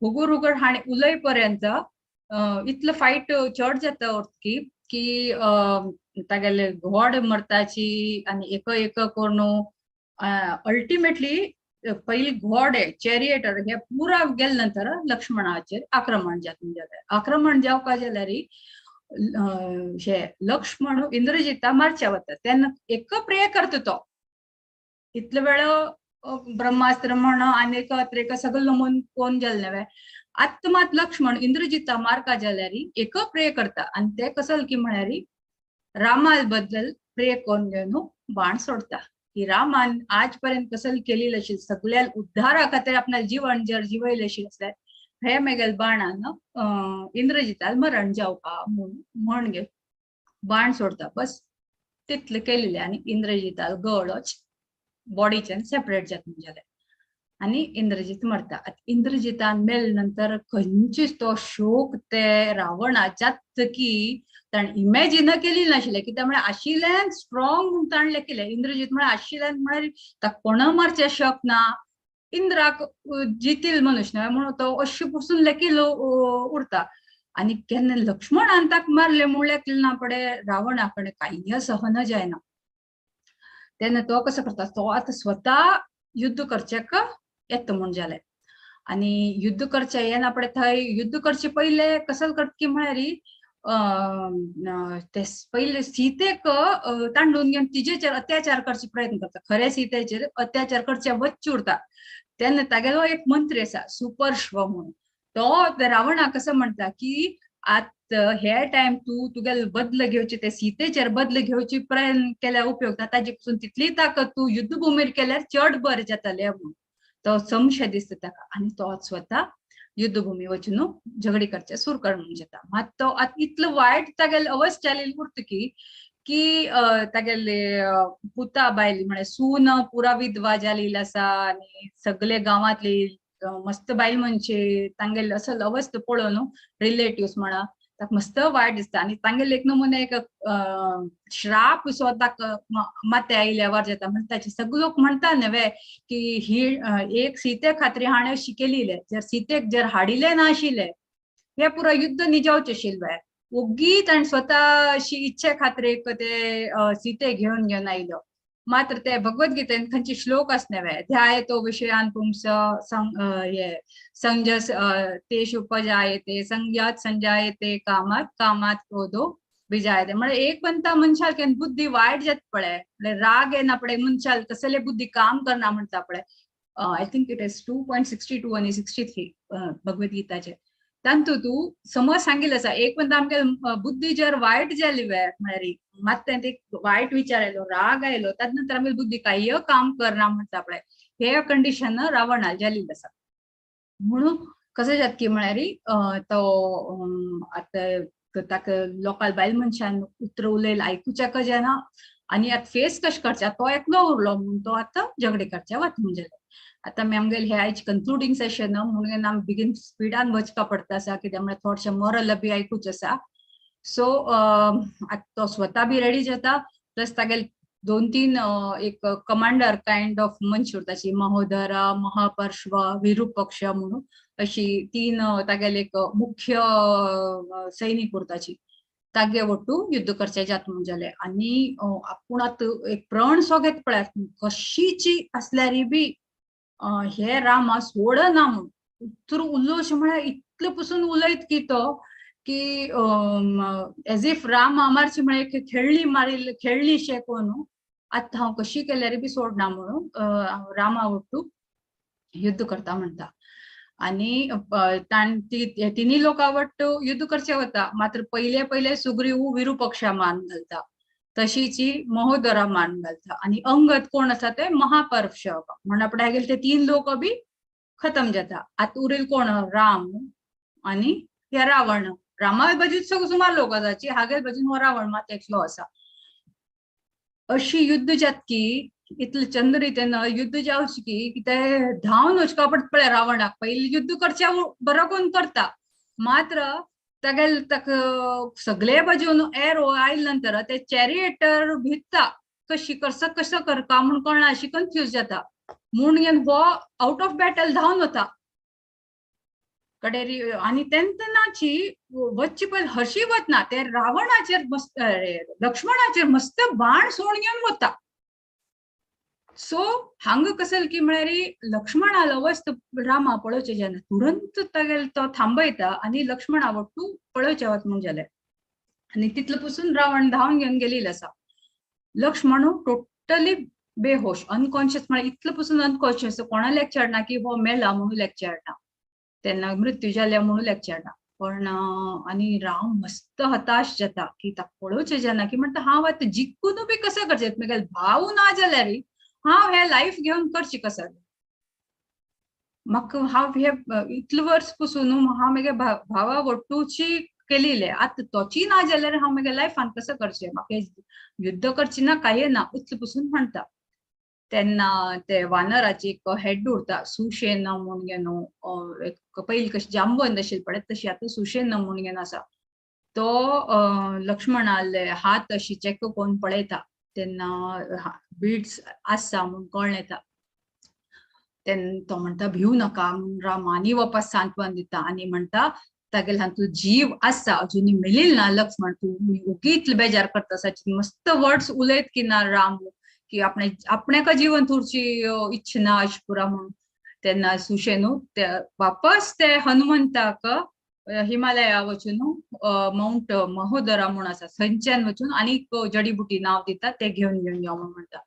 हुगूर हुगूर हाणें उलय पर्यंत इतलो फायट चड जाता की की तागेले घोड मरताची आनी एक एक करून अल्टिमेटली पयली घोडे चॅरिएटर हे पुरा गेले नंतर लक्ष्मणाचेर आक्रमण जाता जालें. आक्रमण जावपा जाल्यार हे लक्ष्मण इंद्रजिता मारच्या वता तेन्ना एक प्रे करता तो, इतले वेळ ब्रह्मास्त्र म्हण आनी एक सगळं नमून कोण जालें न्हय. आत्तां मात लक्ष्मण इंद्रजिता मारका जाल्यार एक प्रे करता आनी ते कसल की म्हळ्यार रामाल बद्दल प्रे करून घेवन बाण सोडता की रामान आजपर्यंत कसल केलेली अशी सगळ्या उद्धारा खातीर आपल्या जीवन जर जिवयले अशी आसल्यार हे मेगेल बाणान इंद्रजिताल मरण जावपा म्हण घे बाण सोडता. बस तितले केलेले आनी इंद्रजिताल गळोच बॉडीच्यान सेपरेट जाता जालें आनी इंद्रजीत मरता. इंद्रजितान मेल नंतर खंयचीच तो शोक ते रावणाच्याच की ताणें इमॅजिन केली नाशिल्लें कित्याक म्हळ्यार आशिल्ल्यान स्ट्रॉंग म्हूण ताणें लेखिल्लें. इंद्रजीत म्हळ्यार आशिल्ल्यान म्हळ्यार ताका कोण मारचें शक ना, इंद्राक जितील मनुष्य न्हय म्हणून तो अशें पसून लेखिल्लो उरता. आनी केन्ना लक्ष्मणान ताका मारलें म्हूण लेखलें ना पडे रावणा कडेन कांय सहन जायना. तेन्ना तो कसो करता, तो आतां स्वता युद्ध करचें येता म्हूण जालें. आनी युद्ध करचें येना पडे थंय युद्ध करचे पयले कसल करता की म्हळ्यार ते पयले सीतेक तांडून घेवन तिजेचेर अत्याचार करचे प्रयत्न करता. खरे सीतेचेर अत्याचार करचे वच्च उरता. तेन्ना तागेलो एक मंत्री आसा सुपर्श्व म्हणून, तो रावणाक कसो म्हणटा की आत हे टायम तूं तुगेले बदल घेवचे ते सीतेचेर बदल घेवची प्रयत्न केल्यार उपयोग ना, ताजे पसून तितली ताकद तूं युद्धभूमीर केल्यार चड बरें जातलें म्हणून तो संशय दिसता ताका. आनी तो स्वता युद्धभूमी वचून झगडी करचे सुरू कर म्हणून जाता. मात तो आतां इतलो वायट तागेले अवस्था जालेली उरता की की तागेले पुता बायल म्हळ्यार सून पुरा विधवा जालेली आसा आनी सगळे गांवांतली मस्त बायल मनशे तांगेले असल अवस्था पळोवन रिलेटिव्स म्हणा ताका मस्त वायट दिसता. आनी तांगेले एक नमुने एक श्राप सो ताका माथ्या आयल्यावर जाता. म्हणजे ताचे सगळे लोक म्हणटा न्हय की ही एक सीते खातीर हाणें अशी केलेले, जर सीतेक जर हाडिल्लें ना आशिल्लें हे पुरा युद्ध निजावचें आशिल्लें. ओगी ताणें स्वता अशी इच्छे खातीर एक ते सीते घेवन घेवन आयलो. मात्र ते भगवद्गीतेन खंयचे श्लोक आस न्हय, ध्याय तो विशयान पुंस संजस तेषु उपजायते संज्ञात संजायते कामात कामात क्रोधो विजायते. म्हळ्यार एक पंता मनशाक केन्ना बुद्धी वायट जाता पळय, म्हळ्यार राग येना पळय मनशाक कसले बुद्धी काम करना म्हणटा पळय. I think it is 2.62 आनी 63 भगवद्गीताचे. तातूंत तूं समज सांगिल्लें आसा एक पंता आमगे बुद्धी जर वायट जाली वे म्हळ्यार मात तें एक वायट विचार आयलो राग आयलो ताजे नंतर आमगे बुद्धी कांय काम करना म्हणटा पळय, हे कंडिशन रावणाक जाल्ली आसा. म्हणून कसं जाता की म्हळ्यार तो आतां ताका लोकां बायल मनशान उतरां उलयलें आयकुच्याक जायना आनी आतां फेस कशें करचें, तो एकलो उरलो म्हूण तो आतां झगडे करचे वता म्हूण जालें. आतां आमी आमगेले हे आयज कंक्लुडींग सेशन म्हणून आमी बेगीन स्पिडान वचपा पडटा आसा कित्याक म्हळ्यार थोडशें मोरल बी आयकूच आसा. सो आतां तो स्वता बी रेडी जाता प्लस तागेले 2-3 एक कमांडर कायंड ऑफ मनश उरता, महोदरा महापर्श्व विरुपक्ष म्हणून अशी 3 तागेले एक मुख्य सैनिक उरताची, तागे वट्टू युद्ध करचे जात म्हूण जालें. आनी आपूण आतां एक प्रण सो घेत पळयात कशीची आसल्यार बी हे रामा सोडना म्हूण उतर उलोवचें म्हळ्यार इतले पसून उलयत की तो की एज if Ram मारचे म्हळ्यार खेळणी मारिल्ली खेळणी शे कोण आतां हांव कशी केल्यार बी सोडना म्हणून रामा वट्टू युद्ध करता म्हणटा. आनी तिनी लोकां वट्टू युद्ध करचे वता, मात्र पयले पयले सुग्रीव विरुपक्षा मान घालता, तशीची महोदरा मान घालता आनी अंगद कोण आसा ते महापर्श म्हण आपणे गेले ते 3 लोक बी खतम जाता. आतां उरील कोण, राम आनी हे रावण. रामा बाजून सगळे सुमार लोक आसाची, हागेल बाजून हो रावण मात एकलो आसा. अशी युद्ध जात की इतले चंद्र रितीन युद्ध जावचें की ते धांवन वचपा पडटा पळय रावणाक. पयलीं युद्ध करचें बरो कोण करता, मात्र तागेले ताका सगळे बाजून एरो आयले नंतर ते चॅरिएटर भिता कशी कसो कसो करता म्हूण कळना, अशी कन्फ्यूज जाता म्हूण घेवन हो आवट ऑफ बॅटल धांवन वता कडेरी. आनी तेन्नाची वच्चे पयलीं हरशी वतना ते रावणाचेर मस्त लक्ष्मणाचेर मस्त बाण सोड घेवन वता. सो हांगा कसल की म्हळ्यार लक्ष्मणालो अवस्थ रामा पळोवचें जेन्ना तुरंत तागेलो तो थांबयता आनी लक्ष्मणा वट्टू पळोवचें वत म्हूण जालें. आनी तितले पसून रावण धांवन घेवन गेलेलो आसा. लक्ष्मण टोटली बेहोश अनकॉन्शियस म्हळ्यार इतले पसून अनकॉन्शियस, कोणा लेक्चर ना की हो मेला म्हणून लेक्चर ना, तेन्ना मृत्यू जाल्या म्हणून लेक्चर ना, पण आनी राम मस्त हताश जाता की ताका पळोवचें जेन्ना की म्हणटा हांव आतां जिखून बी कसो करचें, म्हगेले भाव ना जाल्यार हांव हें लायफ घेवन करचें कसो, म्हाका हांव हे इतले वर्स पसून हांव म्हगे भावा वट्टूची केलेले, आतां तोची ना जाल्यार हांव म्हगे लायफान कसो करचें, म्हाका युद्ध करचें ना कांय ना इतलें पसून म्हणटा. तेन्ना ते वानराची एक हेड उरता सुशेन म्हूण न्हू, एक पयलीं कशें जांबवंत आशिल्लें पळय तशी आतां सुशेन म्हूण घेवन आसा. तो लक्ष्मणाले हात अशी चॅक करून पळयता तेन्ना बीड्स आसा म्हूण कळ्ळें येता. तेन्ना तो म्हणटा भिवू नाका म्हूण राम आनी वापस सांत्वन दिता आनी म्हणटा तागेले हातूंत जीव आसा अजून मेलिल ना लक्ष्मण, तूं ओगी इतले बेजार करता आसा. मस्त वर्ड्स उलयत की ना राम की आपणे आपण्याक जिवंत उरची इच्छा ना अशें पुरा म्हणून. तेन्ना सुशेनू ते वापस ते हनुमंताक हिमालया वचून माउंट महोदरा म्हूण आसा थंयच्यान वचून आनीक जडीबुटी नांव दिता ते घेवन घेवन यो म्हूण म्हणटा.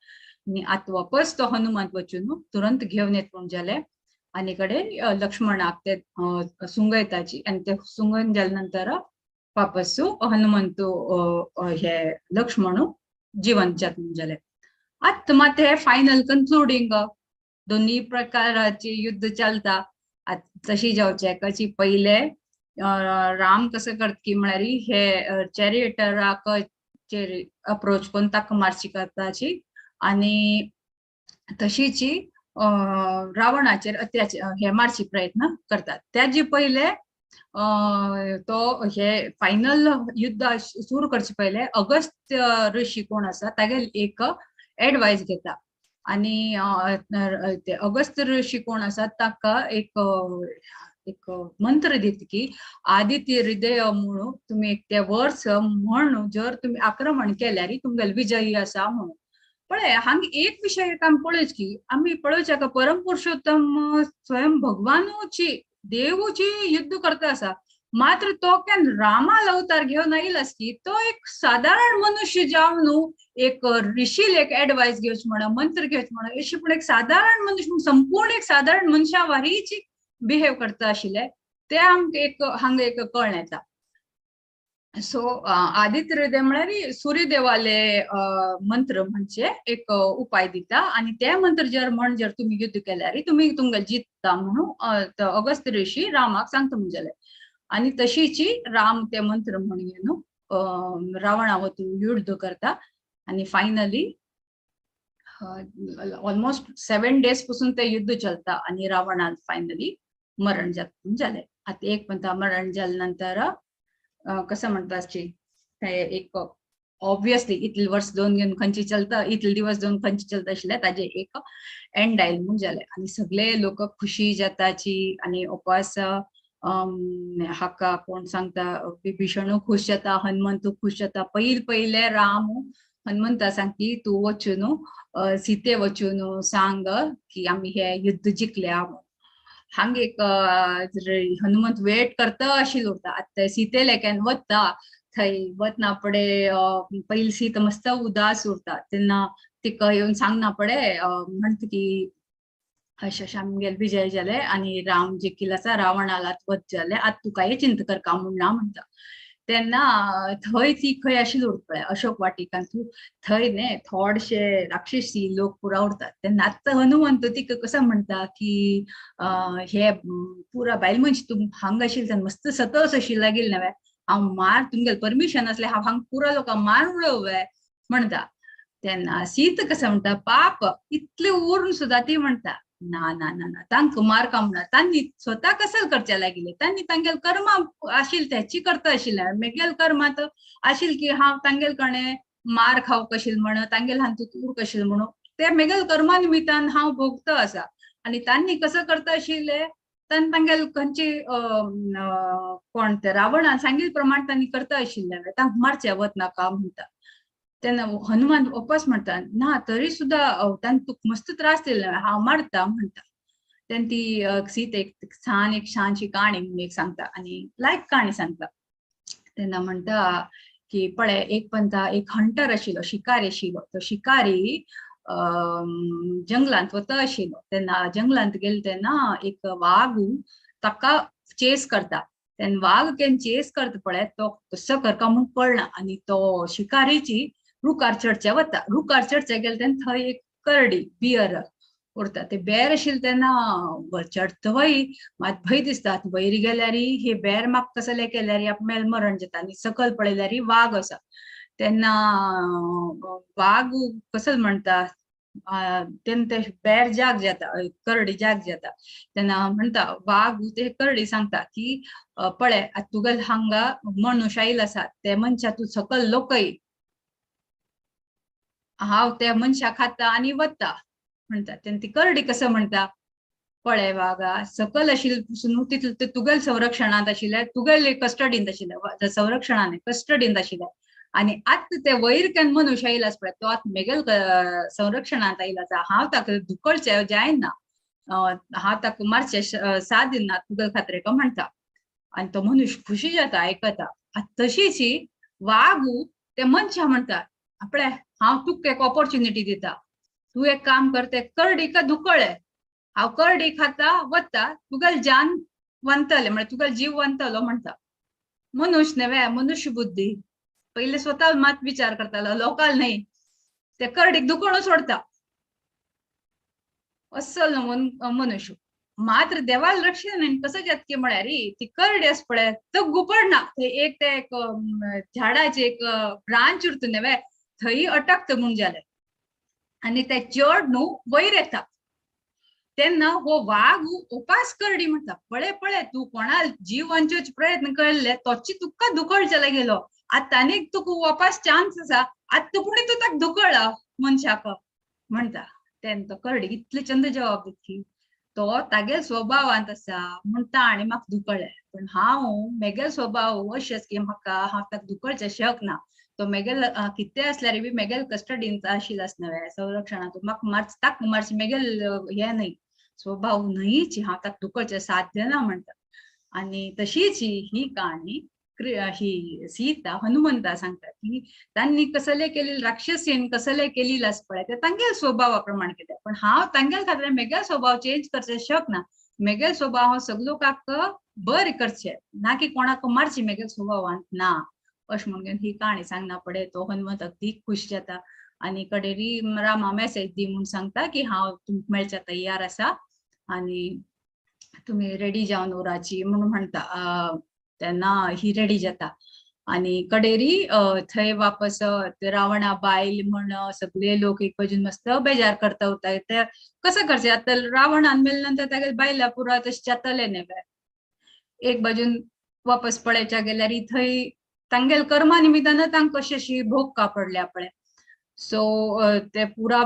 आनी आतां वापस तो हनुमंत वचून तुरंत घेवन येत म्हूण जालें आनी कडेन लक्ष्मणाक ते सुंगयताची आनी ते सुंगयन जाले नंतर वापस हनुमंत हे लक्ष्मण जिवंत जात म्हूण जालें. आतां मात हे फायनल कन्क्लुडींग दोन्ही प्रकाराचे युद्ध चलता. आतां तशी जावचें कशी पयले राम कसो करता की म्हळ्यार हे चॅरिएटराक अप्रोच करून ताका मारची करताची आनी तशीच रावणाचेर अत्याचार हे मारची प्रयत्न करतात. त्याजे पयले तो हे फायनल युद्ध सुरू करचे पयले अगस्त ऋषी कोण आसा तागेल एक एडवायस घेता आनी अगस्त ऋषी कोण आसा ताका एक एक मंत्र दिता की आदित्य हृदय म्हणून तुमी एक ते वर्स म्हणून जर तुमी आक्रमण केल्यार तुमगेले विजयी आसा म्हणून. पळय हांगा एक विशय आमी पळोवच की आमी पळोवच्या का परम पुरुषोत्तम स्वयं भगवानूची देवूची युद्ध करता आसा, मात्र तो केन्ना रामाल अवतार घेवन आयला की तो एक सादारण मनुष्य जावन एक ऋषील एक एडवायस घेवच म्हणा मंत्र घेवच म्हणा अशी पूण एक सादारण मनुष्य संपूर्ण एक सादारण मनशा वारीची बिहेव करता आशिल्ले ते आमकां एक हांगा एक कळ्ळें येता. सो आदित्य हृदय म्हळ्यार सूर्यदेवाले मंत्र म्हणजे एक उपाय दिता आनी ते मंत्र जर म्हण जर तुमी युद्ध केल्यार तुमी तुमकां जित्ता म्हणून अगस्त ऋषी रामाक सांगता म्हणजेले. आनी तशीची राम ते मंत्र म्हणून न्हू रावणा वतून युद्ध करता आनी फायनली ऑलमोस्ट 7 डेज पासून ते युद्ध चलता आनी रावणान फायनली मरण जालें. आतां एक म्हणटा मरण जाले नंतर कसं म्हणटा ते एक ऑब्वियसली इतले वर्स दोन घेवन खंयची चलता इतले दिवस दोन खंयची चलता आशिल्ले ताजे एक एंड आयल म्हूण जालें आनी सगळे लोक खुशी जाताची आनी उपास हाका कोण सांगता बिभीषणू खुश जाता हनुमंतू खुश जाता. पयल पयले राम हनुमंता सांगती तूं वचून सीते वचून सांग की आमी हे युद्ध जिखल्या. हांगा एक हनुमंत वेट करता अशी उरता. आतां सीते लेक्यान वता थंय वतना पडे पयली सीत मस्त उदास उरता तेन्ना तिका येवन सांगना पडे म्हणटा की अशें अशें आमगेले विजय जाले आनी राम जिखिल्लो आसा रावणाला वध जाले आतां तुका हे चिंता करका म्हूण ना म्हणटा. तेन्ना थंय ती खंय अशी उरता पळय अशोक वाटिकान थंय न्ही थोडेशे राक्षसी लोक पुरा उरतात. तेन्ना आतां हनुमंत तिका कसो म्हणटा की हे पुरा बायल मनशी तूं हांगा आशिल्ली तेन्ना मस्त सतस अशी लागिल्ली न्हय हांव मार तुमगेलें परमिशन आसलें हांव हांगा पुरा लोकांक मार उडोवं म्हणटा. तेन्ना सीत कसो म्हणटा पाप इतले उरून सुद्दां ती म्हणटा ना ना ना ना तांकां मारका म्हणा तांणी स्वता कसल करचे लागिल्ले तांणी तांगेले कर्मा आशिल्ले त्याची करता आशिल्ले मेगेल कर्मांत आशिल्ले की हांव तांगेल कणे मार खावंक आशिल्लें म्हण तांगेल हातूंत उरक आशिल्लें म्हणून ते मेगेल कर्मा निमित्तान हांव भोगता आसा आनी तांणी कसो करता आशिल्ले तांणी तांगेल खंयची कोण ते रावणान सांगिल्ले प्रमाण तांणी करता आशिल्ले तांकां मारचें वत नाका म्हणटा. तेन्ना हनुमान वापस म्हणटा ना तरी सुद्दां तांणी तुका मस्त त्रास दिले हांव मारता म्हणटा. तेन्ना ती सीत एक छान एक छानशी काणी म्हणून एक सांगता आनी लायक काणी सांगता. तेन्ना म्हणटा की पळय एक पंता एक हंटर आशिल्लो शिकारी आशिल्लो तो शिकारी जंगलांत वता आशिल्लो. तेन्ना जंगलांत गेले तेन्ना एक वाग ताका चेस करता तेन्ना वाग केन्ना चेस करता पळय तो कसो करका म्हूण कळना आनी तो शिकारीची रुखार चडचे वता. रुखार चडचे गेले तेन्ना थंय एक करडी बियर उरता. ते बेर आशिल्ले तेन्ना चडटा वय मात भंय दिसता, वयर गेल्यार हे बेर म्हाका कसले केल्यार आपमेल मरण जाता आनी सकयल पळयल्यार वाग आसा. तेन्ना वाग कसो म्हणटा तेन्ना ते बेर जाग जाता, करडी जाग जाता. तेन्ना म्हणटा वाग ते करडी सांगता की पळय आतां तुगेले हांगा मनुष्य आयिल्लो आसा, ते मनशा तूं सकयल लोकय, हांव त्या मनशा खाता आनी वता म्हणटा. तेन्ना ती करडी कसो म्हणटा, पळय वागा सकयल आशिल्ले न्हू तितले तुगेले संरक्षणांत आशिल्ले, तुगेले कस्टडींत आशिल्ले, संरक्षणान कस्टडींत आशिल्ले आनी आतां ते वयर केन्ना मनुष्य आयला पळय तो आतां मेगेल संरक्षणांत आयला आसा, हांव ताका दुकळचें जायना, हांव ताका मारचें साथ दिना तुगेले खातीर म्हणटा. आनी तो मनुष्य खुशी जाता आयकता. आतां तशीच वागू ते मनशा म्हणटा, आपले हांव तुका एक ऑपॉर्च्युनिटी दिता, तूं एक काम कर, ते करडीका दुकळे, हांव करडी खाता वता, तुगेले जान वंतले म्हळ्यार तुगेलो जीव वंतलो म्हणटा. मनुष्य न्हय, मनुष्य बुद्धी पयले स्वता मात विचार करतालो, लोकाल न्हय. ते करडीक दुकळून सोडता अस्सल मनुष्य. मात्र देवाल रक्षण कसं जातकी म्हळ्यार ती करडी आसा पळय तो गुपडना, थंय एक ते एक झाडाचे एक ब्रांच उरता न्हय थंय अटकता म्हूण जालें आनी ते चड न्हू वयर येता. तेन्ना हो वाग उपास करडी म्हणटा, पळय पळय तूं कोणा जीव वांचोवचो प्रयत्न केल्ले तोची तुका दुकळ जाले गेलो, आतां आनीक तुका वापास चान्स आसा, आतां पूण तूं ताका दुकळ मनशाक म्हणटा. तेन्ना तो करडी इतले चंद जवाब दितकी तो तागेल स्वभावांत आसा म्हूण ताणें म्हाका दुकळ्ळें, पूण हांव मेगेल स्वभाव अशेंच की म्हाका हांव ताका दुकळचें शकना, तो मेगेल कितें आसल्यार बी मेगेल कस्टडींत आशिल्लो आसना वे संरक्षणांत, म्हाका मार्च ताका मार्च मेगेल हें न्हय स्वभाव न्हयच, हांव ताका दुकळचें साध्य ना म्हणटा. आनी तशीच ही काणी ही सीता हनुमंता सांगता की तांणी कसले केलेले राक्षसीन कसले केलेले आसा पळय ते तांगेल स्वभावा प्रमाण केले, पण हांव तांगेल खातीर मेगेल स्वभाव चेंज करचें शकना, मेगेल स्वभाव हांव सगळे लोकांक बरें करचें ना की कोणाक मारची मेगेल स्वभावांत ना अशें म्हणून ही काणी सांगना पळय तो हनुमंत अगदी खुश जाता आनी कडेरी रामा मेसेज दी म्हूण सांगता की हांव तुमकां मेळच्या तयार आसा आनी तुमी रेडी जावन उराची म्हणून म्हणटा. तेन्ना ही रेडी जाता आनी कडेरी थंय वापस रावणा बायल म्हण सगळे लोक एक बाजून मस्त बेजार करता उरता. ते कसं करचें आतां रावणान मेले नंतर तागेले बायला पुरा तशें जातलें न्हय, एक बाजून वापस पळयच्या गेल्यार थंय तांगेल कर्मा निमित्तान तांकां कशी अशी भोग का पडल्या पळय. सो ते पुरा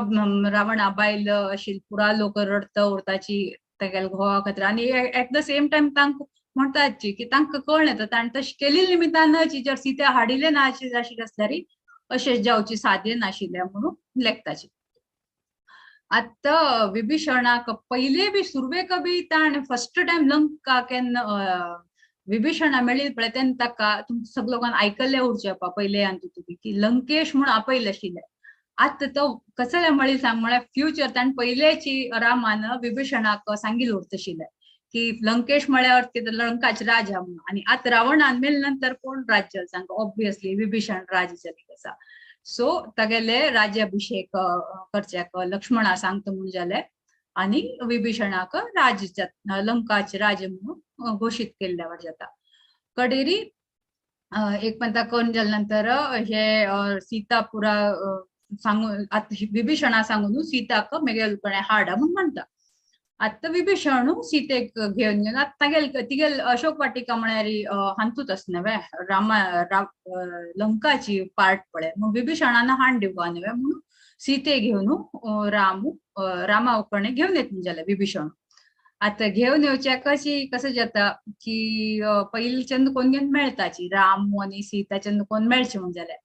रावणा बायल अशी पुरा लोक रडता उरताची तागेले घोवा खातीर आनी एट the same time तांकां म्हणटाची की तांकां कळ्ळें तर ताणें तशें केल्ले निमित्तान जर सीता हाडिल्लें ना अशें आसल्यार अशें जावची साध्य नाशिल्लें म्हणून लेखताची. आतां विभीषणाक पयले बी सुरवेक बी ताणें फर्स्ट टायम लंका केन्ना विभीषणा मेळ्ळी पळय तेन्ना ताका तुमकां सगळे लोकांक आयकल्लें उरचें पयले आनी तुमी की लंकेश म्हूण आपयलें आशिल्लें. आतां तो कसले म्हळी सांग म्हळ्यार फ्युचर ताणें पयलेची रामान विभीषणाक सांगिल्लें उरताशिल्लें की लंकेश म्हळ्यार लंकाच राजा म्हणून, आनी आतां रावणान मेले नंतर कोण राज्य सांग ऑब्वियसली विभीषण राजा जाली आसा. सो तागेले राज्याभिषेक करच्याक लक्ष्मणा सांगता म्हूण जालें आनी विभीषणाक राज लंकाच राजा म्हणून घोशीत केल्ल्यावर जाता. कडेरी एक पंता करून जाल्या नंतर हे सीता पुरा सांगून आतां विभीषणा सांगून सीताक मेगेल कडेन हाडा म्हूण म्हणटा. आतां विभीषण सीतेक घेवन घेवन आतां तागेल तिगेल अशोक वाटिका म्हळ्यार हातूंत आसा न्हय रामा लंकाची पार्ट पळय, मग विभीषणान हाण दिवपा न्हय म्हणून सीते घेवन रामू रामा कडेन घेवन येत जालें विभीषण. आतां घेवन येवच्याक कशी कसं जाता की पयलीं चंद कोण घेवन मेळटाची राम आनी सीता चंद कोण मेळचे म्हूण जालें.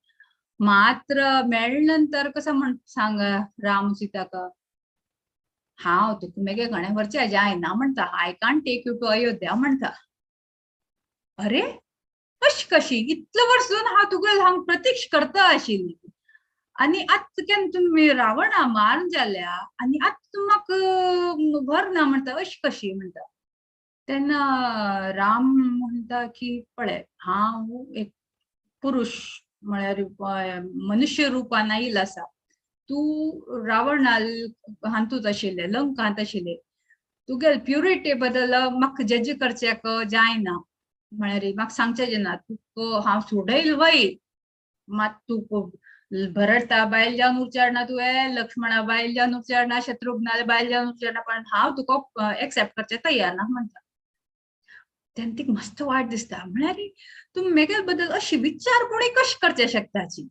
मात्र मेळ्ळे नंतर कसं म्हण सांग राम सीताक हांव तुका मेगे कडेन व्हरचें जायना म्हणटा, I can't take you to Ayodhya म्हणटा. अरे अशी कशी इतले वर्स हांव तुगेल हांव प्रतीक्ष करता आशिल्ली आनी आतां केन्ना तुमी रावणा मारून जाल्या आनी आतां तूं म्हाका व्हरना म्हणटा, अशी कशी म्हणटा. तेन्ना राम म्हणटा की पळय, हांव एक पुरुष म्हळ्यार मनुष्य रुपान आयिल्लो आसा. तूं रावणाल हातूंत आशिल्ले, लंकांत आशिल्ले, तुगेल प्युरिटी बद्दल म्हाका जज करच्याक जायना, म्हळ्यार म्हाका सांगचें जायना. तुका हांव सोडयल वय, मात तूं भरता बायल जावन उच्चारना, तुवें लक्ष्मणा बायल जावन उच्चारना, शत्रुघ्ना बायल जावन उच्चारना, पण हांव तुका एक्सेप्ट करचें तयार ना म्हणटा. तेन्ना तिका मस्त वायट दिसता, म्हळ्यार तूं मेगेल बद्दल अशी विचार कोणी कशें करचें शकताची?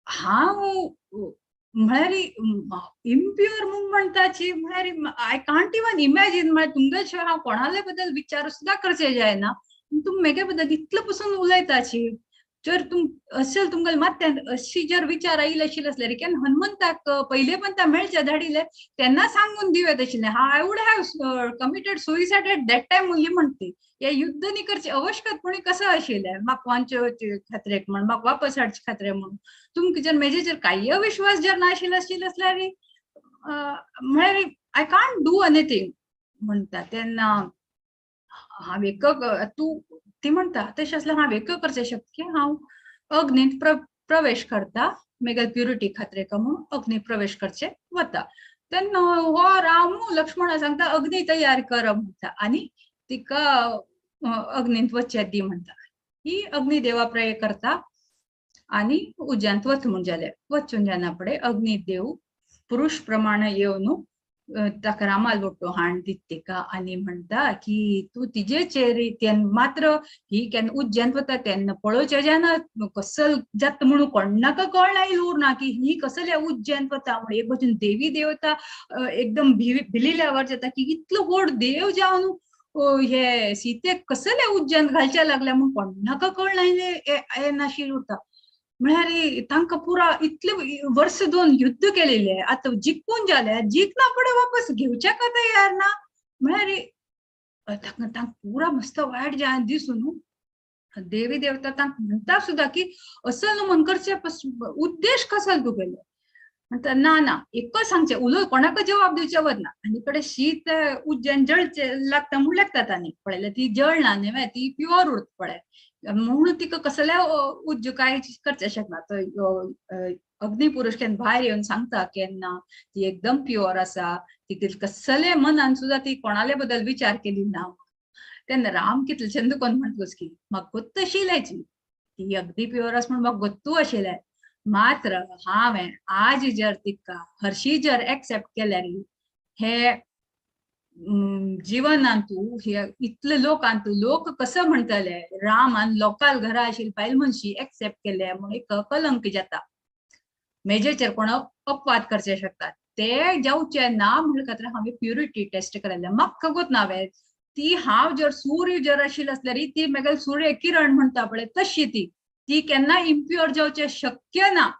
हांव म्हळ्यार इम्प्युअर म्हूण म्हणटाची, म्हळ्यार I can't even imagine. म्हळ्यार तुमगे शिवाय हांव कोणाले बद्दल विचार सुद्दां करचें जायना, तूं मेगे बद्दल इतले पसून उलयताची. जर तुम असेल तुमकां मात अशी जर विचार आयिल्ले आशिल्ले आसल्यार केन्ना हनुमंताक पयले पण मेळचे धाडिल्ले तेन्ना सांगून दिवं येत आशिल्लें, I would have committed suicide at that time. मुली म्हणटी हे युद्ध न्ही करचें अवश्यकत कोणी कसो आशिल्लें म्हाका वांचोवचे खात्रेक म्हण, म्हाका वापस हाडचे खात्रेक म्हणून. तुमकां जर मेजेचेर कांय विश्वास जर नाशिल्लो आशिल्लो आसल्यार म्हळ्यार I can't do anything म्हणटा. तेन्ना हांव एक तूं ती म्हणटा तशें आसल्यार हांव एक करचें शकता की हांव अग्नीत प्रवेश करता, मेगेल प्युरिटी खात्रेक म्हणून अग्नी प्रवेश करचे वता. तेन्ना हो रामू लक्ष्मणा सांगता अग्नी तयार कर म्हणटा आनी तिका अग्नींत वचचें दी म्हणटा. ही अग्नी देवा प्रे करता आनी उज्यांत वच म्हूण जालें. वचून जाना फुडें अग्निदेव पुरुष प्रमाणे येवन ताका रामाल बोट्टो हाण दित तिका आनी म्हणटा की तूं तिजेचेर तेन्ना मात्र ही केन्ना उज्यांत वता तेन्ना पळोवचें जायना कसल जाता म्हणून कोणाक कळना उरना की ही कसल्या उज्यांत वता म्हणून. एक बाजून देवी देवता एकदम भिलिल्यावर जाता की इतलो व्हड देव जावन हे सीतेक कसल्या उज्यांत घालच्या लागल्या म्हणून कोणाक कळना येनाशिल्लें उरता. म्हळ्यार तांकां पुरा इतले वर्स दोन युद्ध केलेले आतां जिखून जाले, जिखना फुडें वापस घेवच्याक तयार ना, म्हळ्यार तांकां पुरा मस्त वायट दिसून देवी देवता तांकां म्हणटा सुद्दां की असो न्हू म्हण करचे उद्देश कसो तुगेलो? म्हणटा ना ना एकच सांगचें उलोव कोणाक जवाब दिवचें वतना. आनी कडे शीत उज्यान जळचें लागता म्हूण लागता तांणी पळयल्यार ती जळना न्ही, ती प्युअर उरता पळय, म्हणून तिका कसल्या उज्ज कांय करचें शकना. तो अग्निपुरुष केन्ना भायर येवन सांगता केन्ना ती एकदम प्युअर आसा, ती कसले मनान सुद्दां ती कोणाले बद्दल विचार केली ना. तेन्ना राम कितले चंद कोण म्हणटलोच की म्हाका गोत्त आशिल्ल्याची ती अगदी प्युअर आसा म्हूण म्हाका गोत्तू आशिल्लें, मात्र हांवें आज जर तिका हरशी जर एक्सेप्ट केल्यार हे जिवनांतू हे इतले लोकांतू लोक कसो म्हणटले रामान लोकाल घरा आशिल्ली बायल मनशी एक्सेप्ट केले म्हूण एक कलंक जाता, मेजेचेर कोण अपवाद करचे शकता, ते जावचे ना म्हण खातीर हांवें प्युरिटी टेस्ट केल्लें. म्हाका खबर ना हांवें ती हांव जर सूर्य जर आशिल्लो आसल्यार ती म्हाका सूर्य किरण म्हणटा पळय तशी ती ती केन्ना इम्प्युअर जावचें शक्य ना.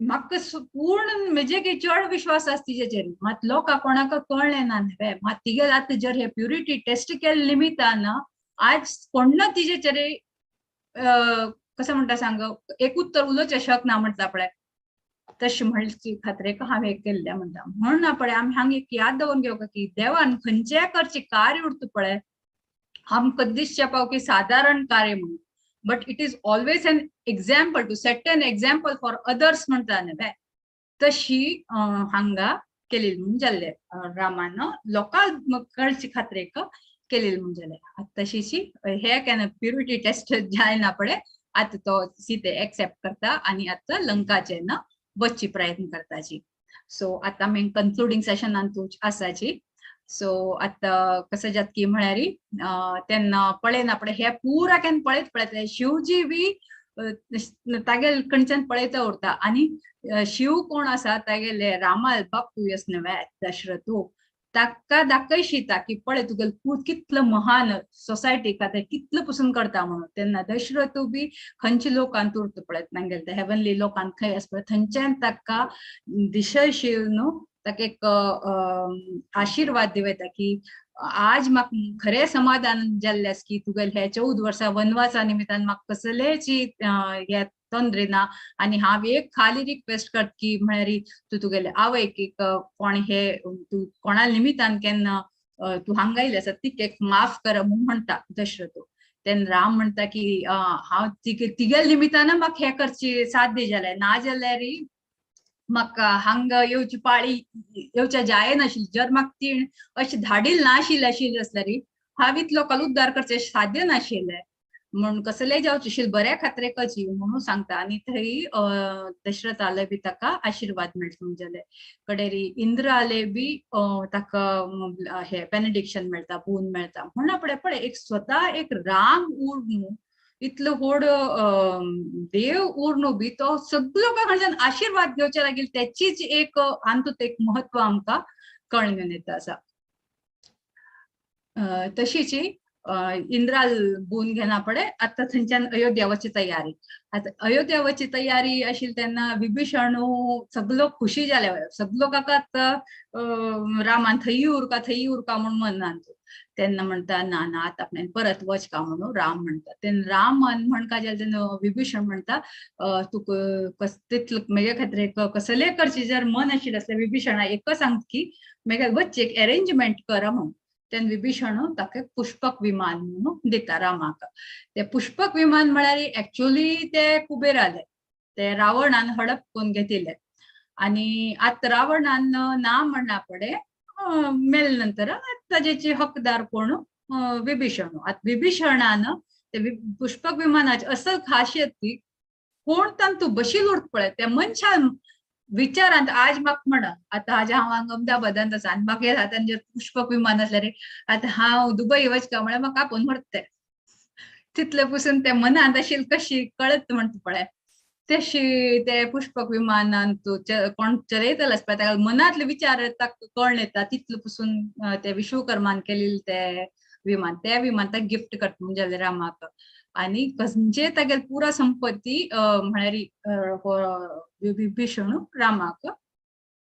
म्हाका पूर्ण म्हजे की चड विश्वास आसा तिजेचेर, मात लोकांक कोणाक कळ्ळें ना न्हय, मात तिगेल आतां जर हे प्युरिटी टेस्ट केल्ले निमित्तान आज कोण तिजेचेर कसं म्हणटा सांग एक उत्तर उलोवचें शक ना म्हणटा पळय, तशें म्हणचे खातीर हांवें केल्लें म्हणटा. म्हणून पळय आमी हांगा एक याद दवरून घेवंक की देवान खंयचें करचें कार्य उरता पळय आमकां दिसचें पाव की सादारण कार्य म्हणून, but it is always an example to set an example for others म्हणटा न्हय, तशी हांगा केलेली म्हूण जाल्लें रामान लोकांक कळचे खातीर केलेली म्हूण जालें. आतां तशीची हे केन्ना प्युरिटी टेस्ट जायना पळय आतां तो सीते एक्सेप्ट करता आनी आतां लंकाचेर ना वचची प्रयत्न करताची. सो आतां आमी कन्क्लुडींग सेशनान तूं आसाची. सो आतां कसं जाता की म्हळ्यार तेन्ना पळयना पळय हे पुरा केन्ना पळयत पळयत शिवजी बी तागेल कडच्यान पळयता उरता आनी शिव कोण आसा तागेले रामा बापूय आस न्हय दशरथू, ताका दाखयशिता की पळय तुगेलो पूत कितलो महान सोसायटी खातीर कितलो पसून करता म्हणून. तेन्ना दशरथू बी खंयच्या लोकांत उरता पळय तांगेले हेवनली लोकांत खंय आसा पळय थंयच्यान ताका दिशय शिव न्हू ताका एक आशिर्वाद दिवयता की आज म्हाका खरें समाधान जाल्लें आसा की तुगेले हे 14 वर्सां वनवासा निमित्तान म्हाका कसलेची हे तोंदरे ना आनी हांव एक खाली रिक्वेस्ट करता की म्हळ्यार तूं तुगेले आवयक एक कोण हे तूं कोणा निमित्तान केन्ना तूं हांगा येयलें आसा तिकेक माफ कर म्हूण म्हणटा दशरथ. तेन्ना राम म्हणटा की हांव तिगेल्या निमित्तान म्हाका हें करचें साध्य जालें, ना जाल्यार म्हाका हांगा येवची पाळी येवच्या जायनाशिल्ली. जर म्हाका ती अशें धाडील नाशिल्लें आशिल्लें आसल्यार हांव इतलो लोकांक उद्धार करचें साध्य नाशिल्लें, म्हूण कसलें जावचें आशिल्लें बऱ्या खातीर करची म्हणून सांगता. आनी थंय दशरथाले बी ताका आशिर्वाद मेळटा म्हणजे कडेरी इंद्राले बी ताका हे बेनेडिक्शन मेळटा, बून मेळटा. म्हणून पळय पळय एक स्वता एक राम उर इतलो व्हड देव उरनो बी तो सगळो लोकां कडच्यान आशिर्वाद घेवचे लागीं त्याचीच एक आमतूत एक महत्व आमकां कळून येता आसा. तशीच इंद्राल बून घेना पडे आतां थंयच्यान अयोध्या वची तयारी. आतां अयोध्या वची तयारी आशिल्ली तेन्ना विभीषण सगलो खुशी जाले, सगलो काका आतां रामान थंय उरका थंय उरका म्हूण मनान. तेन्ना म्हणटा ना ना आतां आपणान परत वच का म्हणून राम म्हणटा. तेन्ना रामान म्हणका जालें तेन्ना विभीषण म्हणटा तुका तितलो म्हजे खातीर कसलें करचें जर मन आशिल्लें आसल्यार विभीषणा एकच सांगता की मागीर वचचें एक एरेंजमेंट कर म्हणून. तेन्ना विभीषण ताका पुष्पक विमान म्हणून दिता रामाक. ते पुष्पक विमान म्हळ्यार एक्चुअली ते कुबेराले, ते रावणान हडप करून घेतिल्ले आनी आतां रावणान ना म्हणना पडे मेले नंतर ताजेचे हकदार कोण विभीषण. आतां विभीषणान ते पुष्पक विमानाची असल खासियत ती कोण तांतू बशील उरता पळय त्या मनशान विचारांत. आज म्हाका म्हणा आतां आज हांव हांगा अहमदाबादांत आसा आनी म्हाका ह्या हातान जर पुष्पक विमान आसल्यार आतां हांव दुबय वच काय म्हळ्यार म्हाका आपोवन व्हरता. तितले पसून ते मनांत आशिल्ली कशी कळत म्हणटा पळय तशी ते पुष्पक विमानान तूं कोण चलयतलो आसता ताका मनांतले विचार ताका कळ्ळें येता तितले पसून ते विश्वकर्मान केलेले ते विमान, ते विमान ताका गिफ्ट करता म्हणजे रामाक. आनी खंयचे तागेले पुरा संपत्ती म्हळ्यार विभीषण रामाक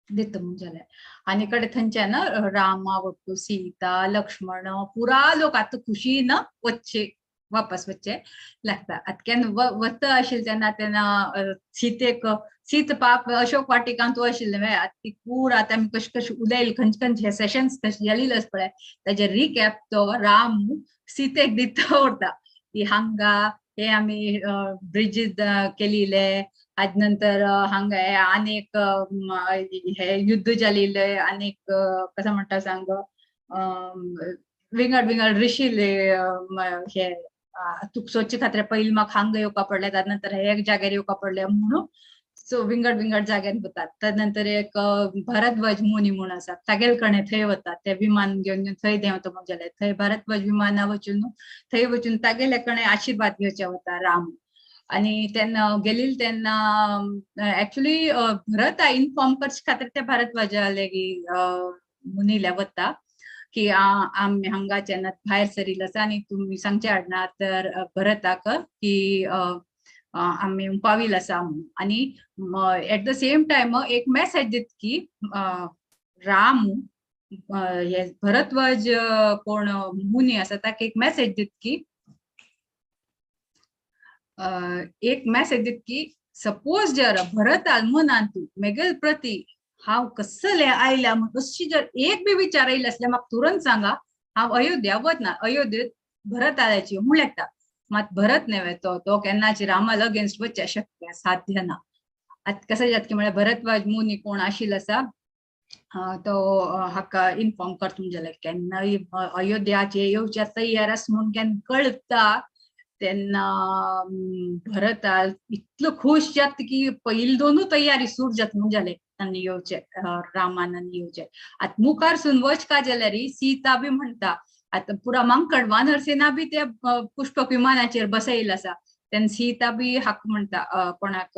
दिता म्हणजे. आनी कडे थंयच्यान रामा वट्टू सीता लक्ष्मण पुरा लोक आतां खुशीन वच्चे वापस वच्चे लागता. आतां केन्ना वता आशिल्लें तेन्ना तेन्ना सीतेक सीत पाप अशोक वाटिकांत तूं आशिल्लें आतां ती पूरा आतां आमी कशें कशें उलयले खंयचे खंयचे सेशन्स कशें जालेले आसा पळय ताजे रिकॅप तो राम सीतेक दिता उरता की हांगा हे आमी ब्रिज केलेले, आज नंतर हांगा हे आनेक हे युद्ध जालेले, आनेक कसं म्हणटा सांग विंगड विंगड ऋषीले हे तुका सोदचे खातीर पयलीं म्हाका हांगा येवपा पडलें, ताजे नंतर हे जाग्यार येवपा पडलें म्हणून सो विंगड विंगड जाग्यार वतात. ताजे नंतर एक भारद्वाज मुनी म्हूण आसा तागेले कडेन थंय वतात, ते विमान घेवन थंय देंवता म्हूण जालें थंय भारद्वाज विमाना वचून थंय वचून तागेले कडेन आशिर्वाद घेवचे वता राम. आनी तेन्ना गेलील तेन्ना एक्चुअली भरत इनफॉर्म करचे खातीर ते भारद्वाजाले मुनीले वता की आमी हांगाच्यान भायर सरिल्ले आसा आनी तुमी सांगचे हाडना तर भरताक की आमी पाविल आसा म्हणून. आनी एट the same time एक मेसेज दिता की राम हे भरद्वाज कोण मुनी आसा ताका एक मेसेज दिता की एक मेसेज दिता की सपोज जर भरताल मनान तूं मेगेल प्रती हांव कसले आयल्या म्हूण अशी जर एक बी विचार आयले आसल्यार म्हाका तुरंत सांगा, हांव अयोध्या वतना अयोध्येत भरत आल्याची म्हूण लेखता. मात भरत न्हय तो तो केन्नाच रामाल अगेन्स्ट वचचें शक्य साध्य ना. आतां कशें जाता की म्हळ्यार भरद्वाज मुनी कोण आशिल्लो आसा तो हाका इनफॉर्म करता म्हणजे केन्नाय अयोध्याचे येवच्या तयार आसा म्हूण केन्ना कळटा तेन्ना भरताल इतलो खुश जाता की पयलीं दोनूय तयारी सूर जाता म्हूण जालें आनी येवचे रामान आनी येवचे. आतां मुखार सून वच का जाल्यार सीता बी म्हणटा आतां पुरा मांकड वानर सेना बी त्या पुष्पक विमानाचेर बसयल्लो आसा तेन्ना सीता बी हाका म्हणटा कोणाक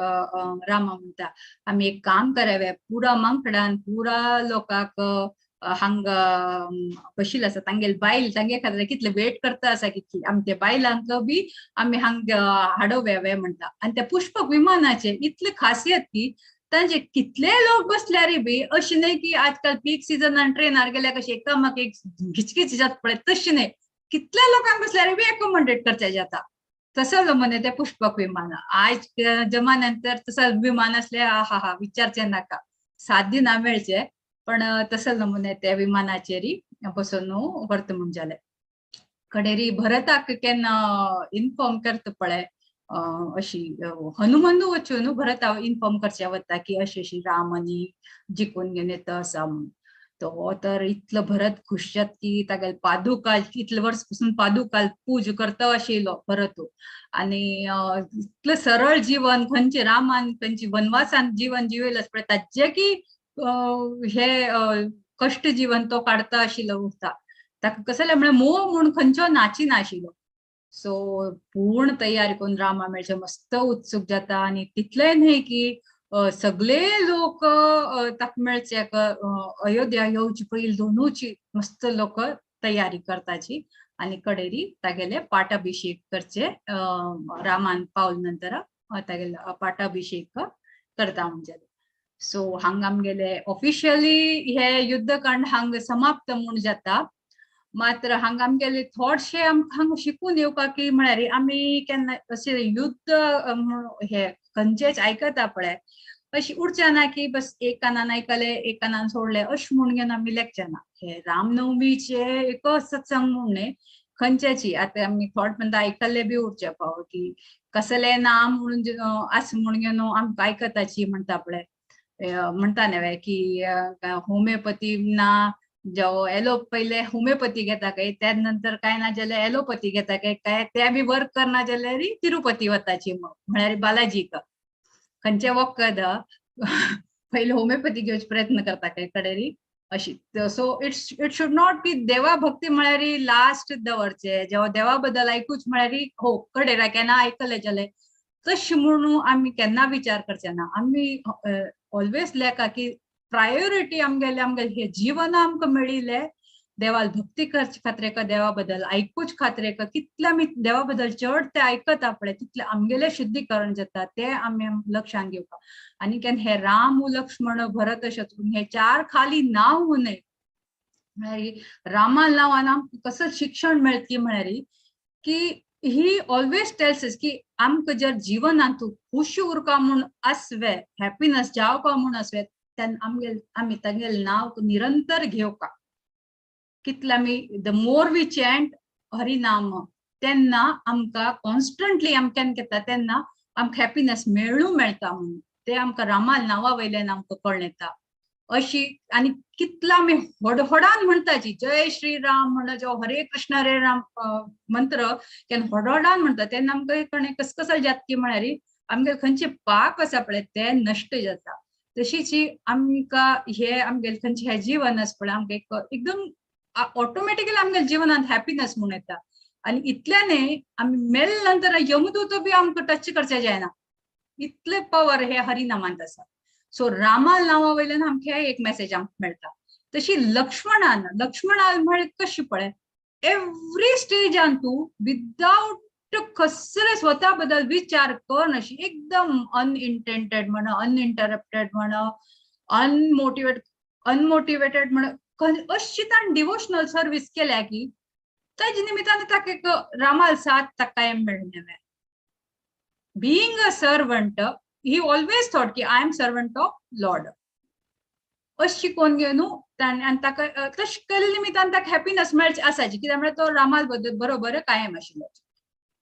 रामा म्हणटा आमी एक काम करावे पुरा मांकडान पुरा लोकांक हांगा बशिल्ले आसा तांगेले बायल तांगे खातीर कितले वेट करता आसा कितली आमी त्या बायलांक बी आमी हांगा हाडोवया वे म्हणटा. आनी त्या पुष्पक विमानाचे इतले खासियत की तांचे कितले लोक बसल्यार बी अशें न्हय की आजकाल पीक सिजनान ट्रेनार गेल्यार कशें एकामेक एक घिचकीच जाता पळय तशें न्हय, कितल्या लोकांक बसल्यार बी एकोमोडेट करचें जाता तसो म्हणे ते पुष्पक विमान. आयज जमान्यान तर तसो विमान आसले हा हा विचारचें नाका, साध्य ना मेळचें पण तसो नमुने त्या विमानाचेर बसून व्हरता म्हूण जालें. कडेरी भरताक केन्ना इन्फॉर्म करता पळय, अशी हनुमंतू वचून भरता इन्फॉर्म करचे वता की अशी अशी राम आनी जिखून घेवन येता आसा म्हूण. तो तर इतलो भरत खुश जात की तागेले पादुका इतले वर्स पसून पादुका पूज करता आशिल्लो भरत, आनी इतलें सरळ जीवन खंयचे रामान खंयची वनवासान जीवन जिवयलें पळय ताजे की हे कश्ट जीवन तो काडता आशिल्लो उरता. ताका कसलें म्हळ्यार मोह म्हूण खंयचो नाची नाशिल्लो. सो पूर्ण तयारी करून रामा मेळचे मस्त उत्सूक जाता. आनी तितलें न्हय की सगळे लोक ताका मेळचे अयोध्या येवचे पयलीं दोनूची मस्त लोक तयारी करताची आनी कडेरी तागेले पाटाभिषेक करचे. रामान पावल नंतर तागेले पाटाभिषेक करता म्हणजे. सो हांगा आमगेले ऑफिशियली हे युद्धकांड हांगा समाप्त म्हूण जाता. मात्र हांगा आमगेले थोडशे आमकां हांगा शिकून येवपाक की म्हळ्यार आमी केन्ना अशें युद्ध हे खंयचेच आयकता पळय अशी उरचें ना की बस एक कानान आयकले एक कानान सोडले अशें म्हूण घेवन आमी लेखचे ना. हे रामनवमीचे एक सत्संग म्हूण न्हय खंयच्याची आतां आमी थोडे पर्यंत आयकल्ले बी उरचे फावो की कसले नाम म्हणून आसा म्हूण घेवन आमकां आयकताची म्हणटा पळय, म्हणटा न्हय की होमिओपथी ना जो एलो पयले होमिओपथी घेता काय त्या नंतर काय ना जाल्यार एलोपथी घेता काय काय ते बी वर्क करना जाल्यार तिरुपती वताची म्हळ्यार बालाजीक खंयचे वखद पयले होमिओपथी घेवचे प्रयत्न करता काय कडेरी अशी. So it's it should not be देवा भक्ती म्हळ्यार लास्ट दवरचे, जेव्हा देवा बद्दल आयकूच म्हळ्यार हो कडेरा केन्ना आयकले जाल्यार तशें म्हणून आमी केन्ना विचार करचे ना. आमी ऑलवेज लेखा की प्रायोरिटी आमगेले आमगेले हे जीवन आमकां मेळिल्ले देवाल भक्ती करचे खातीर का देवा बद्दल आयकूच खातीर का कितले आमी देवा बद्दल चड ते आयकता पळय तितले आमगेले शुद्धीकरण जाता ते आमी लक्षांत घेवपाक. आनी केन्ना हे राम लक्ष्मण भरत शत्रुघ्न हे चार खाली नांव न्हय म्हळ्यार रामा नांवान आमकां कसं शिक्षण मेळत म्हळ्यार की he always tells us की आमकां जर जीवनांत खुश उरका म्हूण आसवे हॅपीनस जावका म्हूण आसवे तेन्ना आमगेले आमी तागेलें नांव निरंतर घेवका. कितले आमी the more we chant Harinam तेन्ना आमकां कॉन्स्टंटली आमकां केन्ना घेता तेन्ना आमकां हॅपीनस मेळूं मेळटा म्हणून ते आमकां रामा नांवा वयल्यान आमकां कळ्ळें येता अशी. आनी कितला आमी होडहोडान म्हणटाची जय श्री राम म्हण जो हरे कृष्ण हरे राम मंत्र केन्ना होडहोडान म्हणटा तेन्ना आमकां कळ्ळें कसकसल जाता की म्हळ्यार आमगे खंयचे पाप आसा पळय ते नश्ट जाता. तशीच आमकां हे आमगेले खंयचे हे जीवन आसा पळय आमकां एकदम ऑटोमॅटिकली आमगे जिवनांत हॅपीनस म्हूण येता. आनी इतल्याने आमी मेल नंतर यमदूत बी आमकां टच करचे जायना इतले पवर हे हरिनामांत आसा. सो रामा नांवा वयल्यान आमकां एक मेसेज आमकां मेळटा. तशी लक्ष्मणान लक्ष्मणान म्हळ्यार कशी पळय एवरी स्टेजान तूं विदाउट कसले स्वता बद्दल विचार कर अशी एकदम अनइंटेंटेड म्हण अनइंटरप्टेड म्हण अनमोटिवेटेड म्हण अशी ताणें डिवोशनल सर्वीस केल्या की ताजे निमित्तान ताका एक रामाल साथ ताका कायम मेळ्ळें. Being a servant he always thought की I am servant of Lord अशी कोण घेवन ताणें आनी ताका तशें केल्ले निमित्तान ताका हॅपीनस मेळचे आसाची कित्याक म्हळ्यार तो रामाल बरोबर कायम आशिल्लो.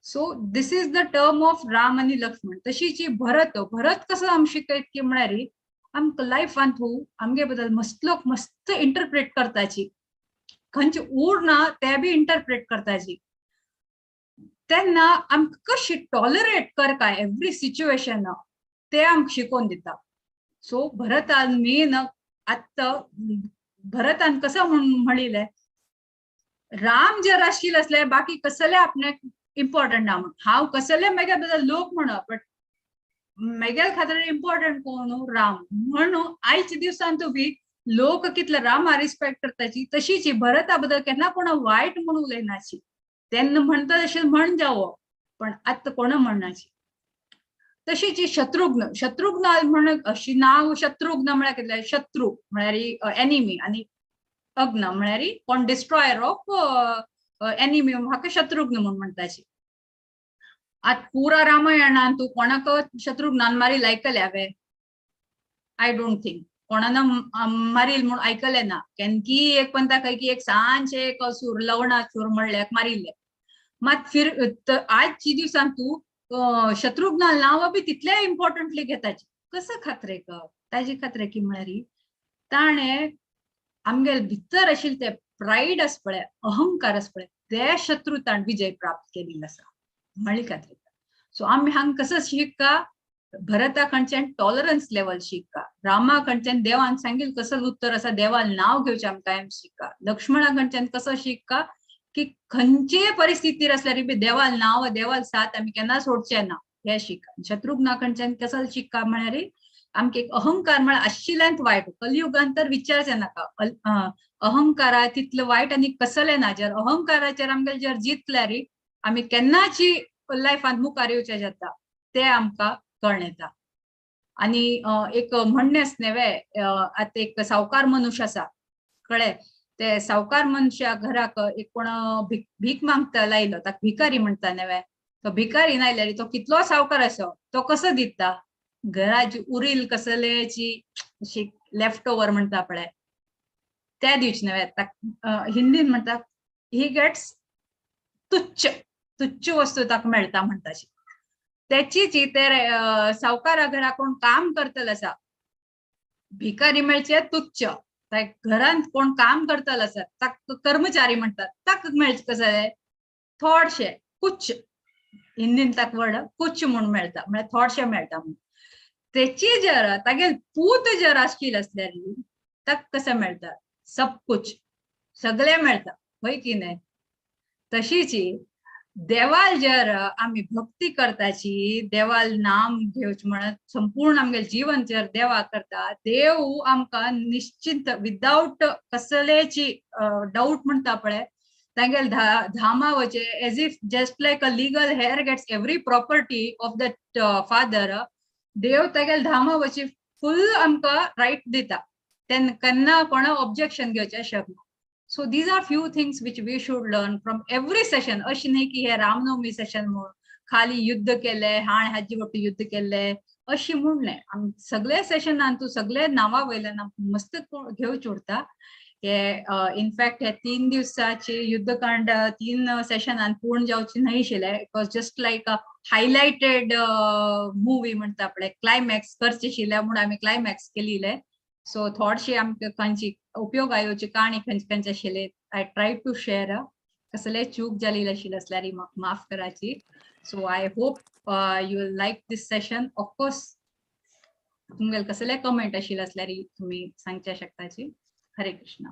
So this is the term of Ram आनी लक्ष्मण. तशीच भरत भरत कसो आमकां शिकयत की म्हळ्यार आमकां लायफांत आमगे बद्दल मस्त लोक मस्त इंटरप्रेट करताची खंयचे उर ना ते बी इंटरप्रेट करताची तेन्ना आमकां कशी टॉलरेट करका एवरी सिच्युएशन ते आमकां शिकोवन दिता. सो भरतान मेन आतां भरतान कसं म्हूण म्हणिल्लें राम जर आशिल्ले आसले बाकी कसले आपणाक इम्पॉर्टंट ना म्हूण हांव कसले मेगे बद्दल लोक म्हणो बट मेगेल खातीर इम्पॉर्टंट कोण राम म्हणून आयच्या दिवसान बी लोक कितले रामा रिस्पेक्ट करताची तशीच भरता बद्दल केन्ना कोणा वायट म्हणून उलयनाची तेन्ना म्हणटा तशें म्हण जावो पण आतां कोण म्हणनाची. तशीच शत्रुघ्न शत्रुघ्न म्हण अशी नांव शत्रुघ्न म्हळ्यार कितें शत्रू म्हळ्यार एनिमी आनी अग्न म्हळ्यार कोण डिस्ट्रॉयर ऑफ एनिमी हाका शत्रुघ्न म्हूण म्हणटाची. आतां पुरा रामायणान तूं कोणाक शत्रुघ्नान मारी लायकले हांवें I don't think कोणाना मारील म्हूण आयकलें ना. केनकी एक पंता खंय की एक ल्हानशें एक असूर लवणासूर म्हणल्यार मारिल्ले. मात फिर आजची दिवसान तूं शत्रुघ्ना नांव बी तितले इम्पॉर्टंटली घेताची. कसं खात्रे क ताजे खात्रे की म्हळ्यार ताणें आमगेले भितर आशिल्ले ते प्रायड आस पळय, अहंकार आस पळय, ते शत्रू ताण विजय प्राप्त केलेलो आसा म्हळ्ळी खात्री. सो आमी हांगा कसं शिक्का, भरता कडच्यान टॉलरन्स लेवल शिक्का, रामा कडच्यान देवान सांगील कसं उत्तर आसा देवान नांव घेवचें आमकां कायम शिक्का, लक्ष्मणा कडच्यान कसं शिक्का की खंयचेय परिस्थितीर आसल्यार बी देवाल नांव देवाल साथ आमी केन्ना सोडचे ना हे शिक्का. शत्रुघ्ना कडच्यान कसं शिक्का म्हळ्यार आमकां एक अहंकार म्हळ्यार आशिल्ल्यान वायट, कलियुगान तर विचारचें नाका, अहंकारा तितलो वायट आनी कसलें ना. जर अहंकाराचेर आमगेले जर जितल्यार आमी केन्नाची लायफांत मुखार येवचें जाता ते आमकां कळ्ळें येता. आनी एक म्हणणें आस न्ही वे, आतां एक सावकार मनुष्य आसा कळ्ळें, ते सावकार मनशा घराक एक कोण भीक मागता लायलो, ताका भिकारी म्हणटा न्ही वे, तो भिकारी नायल्यार तो कितलो सावकार आसा तो कसो दिता, घराची उरील कसलेची अशी लेफ्ट ओवर म्हणटा पळय त्या दिवची न्हय, हिंदीन म्हणटा ही गेट्स तुच्छ, तुच्छ वस्तू ताका मेळटा म्हणटा. तेची जी ते सावकारा घरा कोण काम करतलो आसा, भिकारी मेळचे तुच्छ, घरांत कोण काम करतलो आसा ताका कर्मचारी म्हणटात, ताका मेळचे कसलें थोडशें कुच्छ, हिंदीन ताका वर्ड कुच्छ म्हूण मेळटा, म्हळ्यार थोडशें मेळटा म्हूण. तेची जर तागेल पूत जर आशिल्ल आसल्यार ताका कशें मेळटा, सब कुछ सगळें मेळटा हय की न्हय. तशीच देवाल जर आमी भक्ती करताची, देवाल नाम घेवचें म्हणत संपूर्ण आमगेलें जीवन जर देवा करता, देव आमकां निश्चिंत विदाउट कसलेची डाउट म्हणटा पळय तांगेले धामा वचे, as if just like a legal heir gets every property of that father, देव तागेले धामा वचे फुल आमकां रायट दिता, तेन्ना केन्ना कोणा ऑब्जेक्शन घेवचें शकना. So these are few things which we should learn from every session. अशें न्ही की हे रामनवमी सेशन म्हूण खाली युद्ध केले हाण हाजी वट्टू युद्ध केले अशें म्हूण न्हय, आमी सगळे सेशनान तूं सगळे नांवा वयल्यान मस्त घेवचें उरता. हे इनफॅक्ट हे 3 दिवसाचे युद्धकांड 3 सेशनान पूर्ण जावचें न्हय आशिल्लें, it was just like a highlighted movie म्हणटा पळय, क्लायमॅक्स करचें आशिल्लें म्हूण आमी क्लायमॅक्स केलिल्लें. सो थोडशे आमकां खंयची उपयोग आयोची काणी खंयचे खंयचे आशिल्ले I try to share, कसले चूक जाली आशिल्ली आसल्यार म्हाका माफ कराची. So I hope you will like this session. Of course तुमगेले कसले कमेंट आशिल्ले आसल्यार तुमी सांगच्या शकताची. हरे कृष्णा.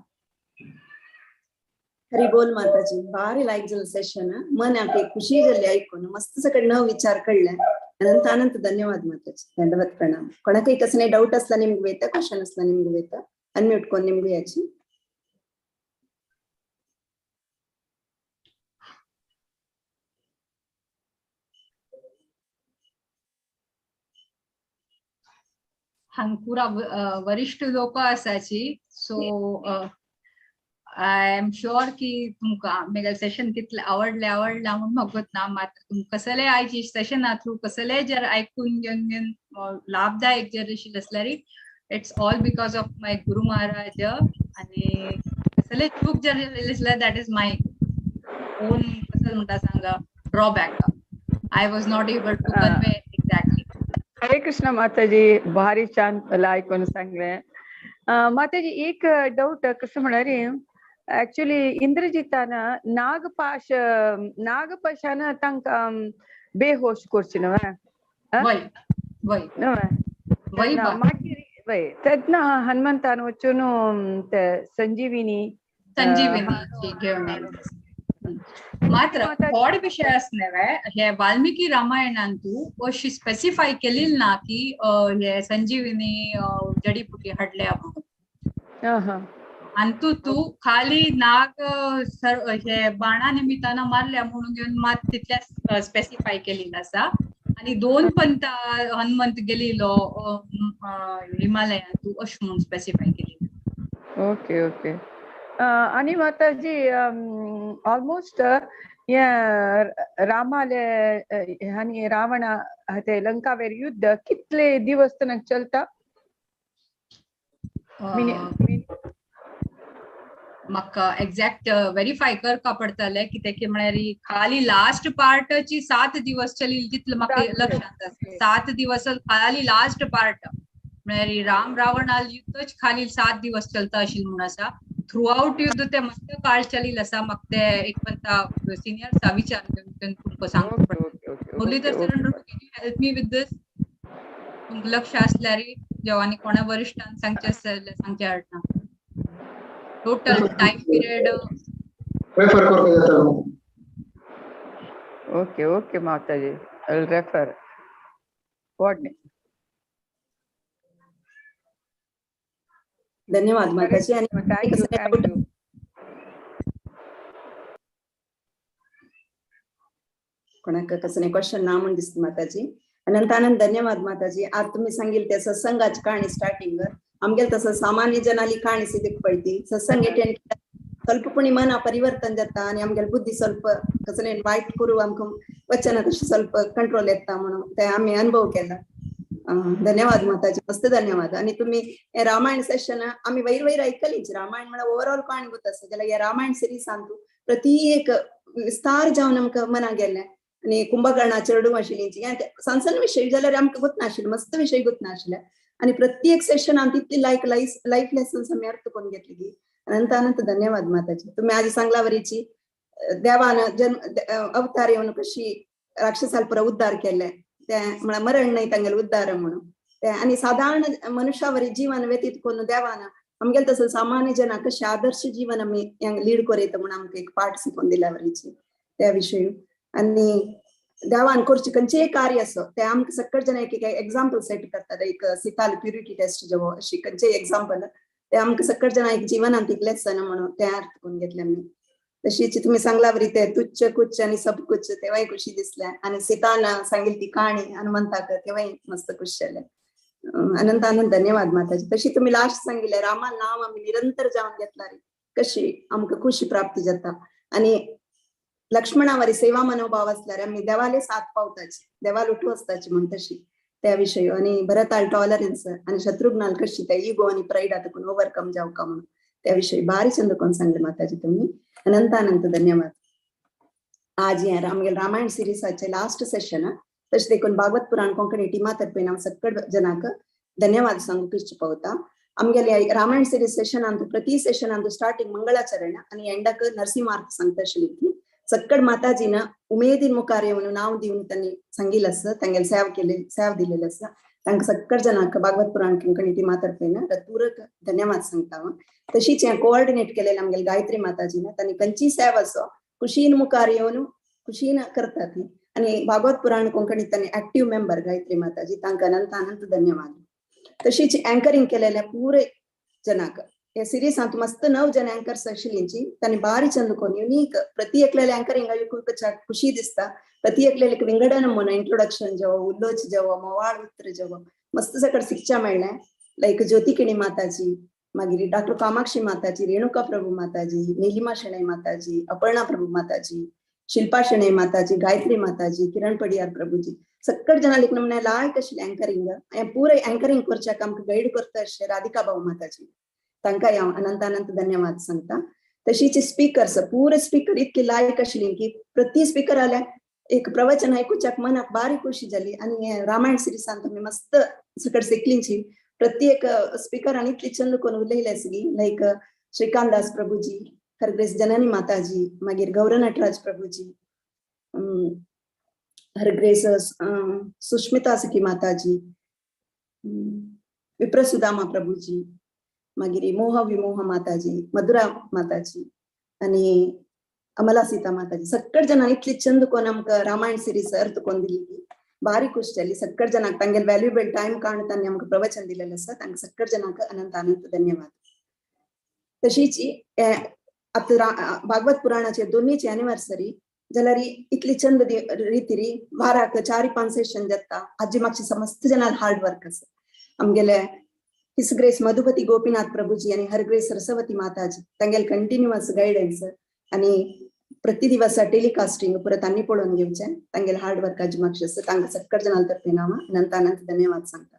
हरी बोल माताजी. भारी लायक जालें सेशन, मनाक एक खुशी जाली आयकून, मस्त सगळे नव विचार कळ्ळे. अनंत अनंत धन्यवाद माताजी, दंडवत प्रणाम. कोणाकय कसले डाउट असला निमगु वेता, क्वेश्चन असला निमगु वेता, अनम्यूट कोन निमगु याची. हांगा पुरा वरिष्ठ लोक आसाची, सो I am sure की तुमकां म्हगेलें सेशन कितलें आवडलें आवडलां म्हूण म्हाका ना, मात्र तुमकां कसलें आयची सेशना थ्रू कसलें जर आयकून घेवन घेवन लाभदायक जर आशिल्लें आसल्यार it's all because of my Guru Maharaj. आनी कसलें चूक जर जालें आसल्यार that is my own कसलें म्हणटा सांगा drawback, I was not able to convey exactly. Hare Krishna Mataji, भारी छान आयकून सांगलें. माताजी एक डाउट कसं म्हळ्यार ऍक्च्युली इंद्रजितान नागपाश नागपाशान तांकां बेहोश करची न्हय, वय वय न्हय मागीर वय तेन्ना हनुमंतान वचून ते संजीविनी संजीविनी घेवन आयले. मात्र थोडे विशय आसले हे वाल्मिकी रामायणान तूं अशी स्पेसिफाय केलेली ना की हे संजीविनी जडीबुटी हाडल्या म्हणून. आनी तूं तूं खाली नाग हे बाणा निमित्तान मारल्या म्हणून घेवन मात तितल्या स्पेसिफाय केलेलं आसा. आनी 2 पंत हनुमंत गेलेलो हिमालयान तूं अशें म्हणून स्पेसिफाय केलेलं. Okay okay. आनी माताजी ऑलमोस्ट हे रामाले आनी रावणा ते लंकावेर युद्ध कितले दिवस तनक चलता? म्हाका एक्झॅक्ट व्हेरीफाय करपा पडटलें कित्याक की म्हळ्यार खाली लास्ट पार्टची 7 दिवस चली तितलो म्हाका लक्षांत आसा. 7 दिवस खाली लास्ट पार्ट म्हळ्यार राम रावणाल युद्धच खाली 7 दिवस चलता अशी म्हूण आसा. थ्रू आउट युद्ध ते मस्त काळ चलील आसा. म्हाका ते एक पंता सिनियर्सा विचार तुमकां सांगचें पडटा. Muralidhar Charan, can you help me with this? तुमकां लक्ष आसल्यार जेवा आनी कोणा वरिश्ठान सांगचें आसल्यार सांगचें हाडना. टोटल टाइम पिरियड रेफर करपाक जाता. Okay okay Mataji, I will refer. What? धन्यवाद माताजी. आणि thank you thank you. कोणाक कसं क्वेश्चन ना म्हूण दिसता माताजी. अनंत अनंत धन्यवाद माताजी. आज तुम्ही सांगेल त्या सत्संगाची कहाणी स्टार्टिंग आमगेल तसं सामान्य जनाली कहाणी सिद्ध पडती. सत्संग अटेंड ಸ್ವಲ್ಪ ಪುಣಿ ಮನ ಪರಿವರ್ತन जाता आणि आमगेल बुद्धी ಸ್ವಲ್ಪ कसं वाईट करू आमकां वचना तशें ಸ್ವಲ್ಪ कंट्रोल येता म्हणून ते आम्ही अनुभव केला. धन्यवाद माताजी, मस्त धन्यवाद. आणि तुम्ही रामायण सेशन आम्ही वैर वैर ऐकलीच. रामायण म्हळ्यार ओवरऑल कहाणी गोत आसा जाल्यार ह्या रामायण सिरीज प्रति एक विस्तार जावन आमकां मना गेलें. आणि कुंभकर्णा चेडूं आशिल्ली सण सण विशय जाल्यार आमकां गोत नाशिल्ले, मस्त विशय गोत नाशिल्ले. आणि प्रत्येक सेशन तितली लायक लाईफ लेसन्स आमी अर्थ करून घेतली की अनंत अनंत धन्यवाद माताजी. तुम्ही आजी सांगलावरीची देवान जन्म अवतार येवन कशी राक्षसाल पुरा उद्धार केले ते म्हळ्यार मरण न्हय तांगेले उद्धार म्हणून ते. आणि साधारण मनुष्यावरी जीवन व्यतीत करून देवान आमगेले तसं सामान्य जना कशे आदर्श जीवन आमी लीड करयता म्हणून आमकां एक पाठ शिकोवन दिल्यावरीची त्या विशयी. आणि देवान करचे खंयचेय कार्य असो ते आमकां सकट जण एक एक्झाम्पल सेट करतात. एक सीताल प्युरिटी टेस्ट जेवो अशी खंयचेय एक्झाम्पल ते आमकां सकट जण एक जीवनांत एक लेसन म्हणून ते अर्थ करून घेतले आमी. तशीच तुम्ही सांगलावरी ते तुच्छ कुच्छ आणि सब कुच्छ तेव्हाय खुशी दिसले. आणि सीतान सांगेल ती कहाणी हनुमंताक तेव्हाय मस्त खुश जाले. अनंत अनंत धन्यवाद माताजी. तशी तुम्ही लास्ट सांगितले रामा नाव आमी निरंतर जावन घेतला रे कशी आमकां खुशी प्राप्ती जाता. आणि लक्ष्मणावरी सेवा मनोभाव असल्यार आमी देवाले साथ पावताची, देवाल उठू असताची म्हण तशी त्या विशयी. आणि भरताल टॉलरन्स आणि शत्रुघ्नाल कशी त्या इगो आणि प्राईड आतां ओवरकम जावका म्हणून त्या विशयी भारी चंद कोण सांगले माताजी तुम्ही. अनंत अनंत धन्यवाद. आज हे आमगेले रामायण सिरीजाचे लास्ट सेशन तशें देखून भागवत पुराण कोंकणी टिमा तर्फेन हांव सकट जनाक धन्यवाद सांगूंक इच्छा पावता. आमगेले रामायण सिरीज सेशनांत प्रति सेशनांत स्टार्टिंग मंगळाचरण आणि एंडाक नरसिंहार्थ सांगता आशिल्ली. सक्कड माताजीन उमेदीन मुखार येवन नांव दिवन तांणी सांगिल्लें आसा, तांगेले सेव केले, सेव दिलेले आसा. तांकां सक्कड जनाक भागवत पुराण कोंकणी टिमा तर्फेन पूरक धन्यवाद सांगता हांव. तशीच हें कोऑर्डिनेट केलेलें आमगेले गायत्री माताजीन तांणी खंयची सेवा असो खुशीन मुखार येवन खुशीन करतात ती. आनी भागवत पुराण कोंकणी तांणी एक्टीव मेंबर गायत्री माताजी तांकां अनंत अनंत धन्यवाद. तशीच अँकरिंग केलेले पुरे जनाक हे सिरीजांत मस्त 9 जण अँकर्स आशिल्लींची तांणी बारी चंद कोन युनीक प्रति एकलेले अँकरिंग खूब खुशी दिसता. प्रति एकलेले विंगडन म्हणून इंट्रोडक्शन जेवो, उल्लोच जेवो, मोवाळ उत्र जेवो मस्त सकट शिक्षा मेळ्ळें. लायक ज्योती किणी माताजी, मागीर डॉक्टर कामाक्षी माताजी, रेणुका प्रभू माताजी, नीलिमा शेणै माताजी, अपर्णा प्रभू माताजी, शिल्पा शेणै माताजी, गायत्री माताजी, किरण पडियार प्रभूजी सक्कट जणांक नमने लायक आशिल्लें अँकरिंग. हें पुराय अँकरिंग करच्याक आमकां गायड करता अशें राधिका भाऊ माताजी तांकां हांव अनंत अनंत धन्यवाद सांगता. तशीच स्पीकर्स पुरे स्पीकर इतके लायक आशिल्ली की प्रति स्पीकर आल्या एक प्रवचन आयकुच्याक मनाक बारी खुशी जाली. आनी रामायण सिरीजांत आमी मस्त सकट शिकलींची. प्रत्येक स्पीकरान इतली चंद कोण उलयले आसली लायक श्रीकांत दास प्रभूजी, हरग्रेस जननी माताजी, मागीर गौर नटराज प्रभूजी, हरग्रेस सुष्मिता सखी माताजी, विप्रसुदामा प्रभूजी, मागीर मोह विमोह माताजी, मधुरा माताजी आणि अमला सीता माताजी सक्कड जणां इतली चंद कोण आमकां रामायण सिरीज अर्थ कोण दिली बारी खुश जाली. सक्कड जणांक तांगेले व्हॅल्युएबल टायम काडून तांणी आमकां प्रवचन दिलेलें आसा तांकां सक्कड जणांक अनंत अनंत धन्यवाद. तशीच आतां भागवत पुराणाचे दोन्हीची एनिवर्सरी जाल्यार इतली चंद रितीरी वाराक 4-5 सेशन जाता. आजी मातशी समस्त जणां हार्ड वर्क आसा. आमगेले his grace Madhupati Gopinath Prabhuji आणि हरग्रेस सरस्वती माताजी तांगेले कंटिन्युअस गायडन्स आणि प्रति दिवसा टेलिकास्टिंग पुरा तांणी पळोवन घेवचें तांगेले हार्ड वर्क आजी मातशें आसा तांकां सक्कड जणां तर्फेन हांव अनंत अनंत धन्यवाद सांगता.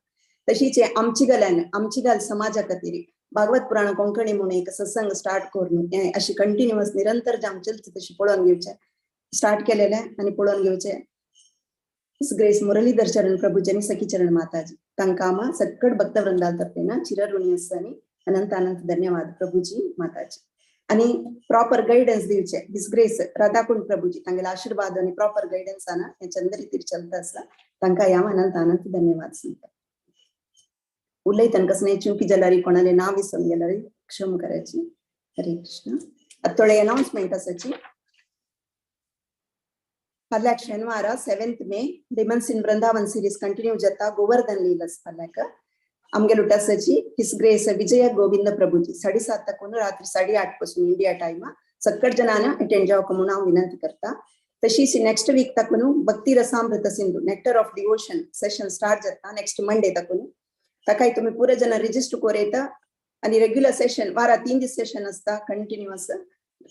तशीच आमची गल्यान आमची गाल समाजा खातीर भागवत पुराण कोंकणी म्हणून एक सत्संग स्टार्ट करून हें अशी कंटिन्युअस निरंतर जाम चलता तशी पळोवन घेवचें स्टार्ट केलेलें आनी पळोवन घेवचें. His grace Muralidhar चरण प्रभुजी आनी सखी चरण माताजी तांकां आमा सक्कड भक्तवृंदा तर्फेन चिरऋणी आसा आनी अनंत अनंत धन्यवाद प्रभुजी माताजी. आनी प्रॉपर गायडन्स दिवचे his grace Radhakund Prabhuji तांगेले आशीर्वाद आनी प्रॉपर गायडन्सान हें चंद रितीर चलता आसा तांकां हांव अनंत अनंत धन्यवाद सांगता. उलयतना कसले चुकी जाल्यार कोणाले नांव विसरून गेल्यार क्षम करायची. हरे कृष्ण. आतां थोडे अनाउन्समेंट आसाची. फाल्याक शेनवारा 7 May demons in Vrindavan series continue जाता. गोवर्धन लीलस फाल्याक आमगेलो आसाची his grace Vijaya Govind Prabhuji 7:30 तकून रात्री 8:30 पासून इंडिया टायम सक्कट जणांना अटेंड जावक म्हणून हांव विनंती करता. तशीच नेक्स्ट वीक तकून Bhakti Rasamrita Sindhu nectar of devotion session start जाता नेक्स्ट मंडे तकून. ताकाय तुमी पुरे जण रिजिस्टर कोरयता आनी रेग्युलर सेशन वारा 3 दीस सेशन आसता कंटिन्युअस.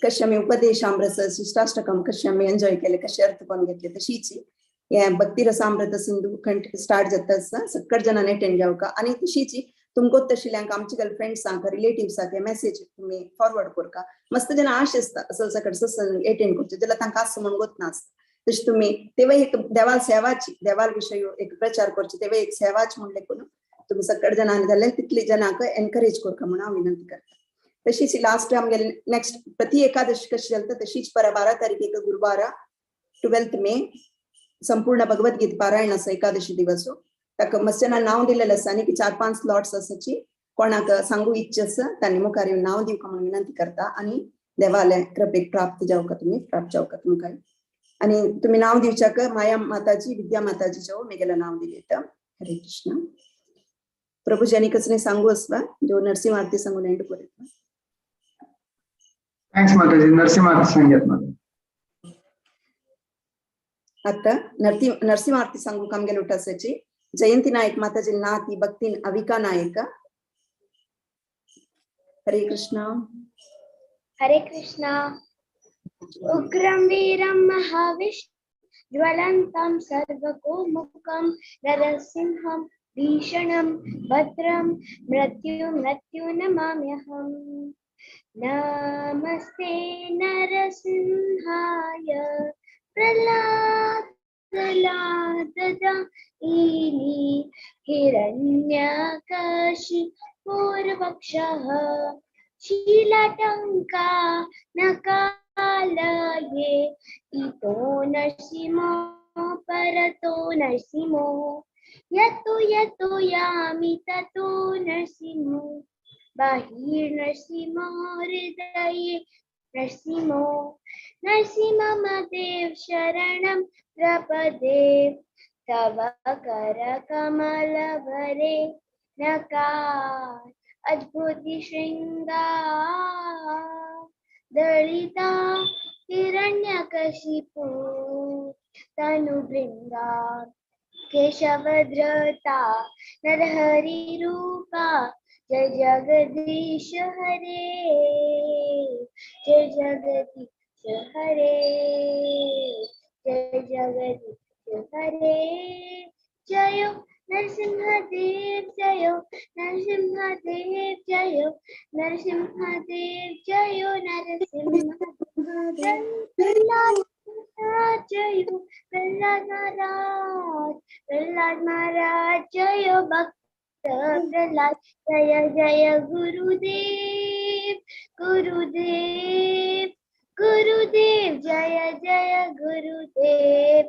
कशें आमी उपदेश आमरस शिष्टाष्टकम कशें आमी एन्जॉय केले कशें अर्थ करून घेतले तशीच हे भक्ती रसामृत सिंधू स्टार्ट जाता आसा सक्कट जणांनी अटेंड जावका. आनी तशीच तुमकां तशिल्ल्यांक आमचे गर्लफ्रेंड्सांक रिलेटिव्सांक हे मेसेज तुमी फॉरवर्ड करका. मस्त जण आश आसता असो सकट सत्संग अटेंड करचे जाल्यार तांकां आसा म्हूण गोत नासता. तशें तुमी तेवय एक देवाल सेवाची देवाल विशय एक प्रचार करचे तेवय एक सेवाच म्हणलें करून तुमी सकट जणांनी जाल्यार तितले जणांक एनकरेज करका म्हणून हांव विनंती करता. तशीच लास्ट आमगेले नेक्स्ट प्रति एकादशी कशी चलता तशीच पर 12 तारखेक गुरुवारा 12 मे संपूर्ण भगवद्गीता पारायण आसा एकादशी दिवस. ताका मस्त जाणां नांव दिलेलें आसा आनी 4-5 स्लॉट्स आसाची. कोणाक सांगू इच्छा आसा तांणी मुखार येवन नांव दिवका म्हणून विनंती करता आनी देवाले कृपेक प्राप्त जावका तुमी प्राप्त जावका तुमकां. आनी तुमी नांव दिवच्याक माया माताजी विद्या माताजी जो मेगेलें नांव दिलें. हरे कृष्ण. प्रभुजी आनी कसलें सांगू आसवा जो नरसिंह आरती सांगून एंड करता. Thanks माताजी. नरसिंह आरती सांगत माता. आता नरसिंह आरती सांगू आमगेले उठासाची जयंती नायक माताजी नाती भक्तीन अविका नायक. हरे कृष्ण. हरे कृष्ण. उग्रं वीरं महाविष्णु ज्वलन्तं सर्वकोमुखं नरसिंहं भीषणं भद्रं मृत्यु मृत्यु नमाम्यहम्. नमस्ते नरसिंहाय प्रह्लाद प्रह्लाददायिनि हिरण्यकशिपुर्वक्षः शीलाटङ्का नकालये इतो नरसिंहो परतो नरसिंहो यतो यतो यामि ततो नरसिंहो बहिर्नरसिंहो हृदये नरसिंहो नरसिंहदेव शरणं प्रपदे तव करकमलभरे नकार अद्भुत शृंगार दलिता हिरण्यकशिपु तनुभृंगा केशवधृता नरहरि रूपा जय जगदीश हरे जय जगदीश हरे जय जगदीश हरे. जय नरसिंहदेव जय नरसिंहदेव जय नरसिंहदेव जय नरसिंह प्रहलाद जय प्रहलाद महाराज प्रहलाद महाराज जय भक्त प्रहलाद जय जय गुरुदेव गुरुदेव गुरुदेव जय जय गुरुदेव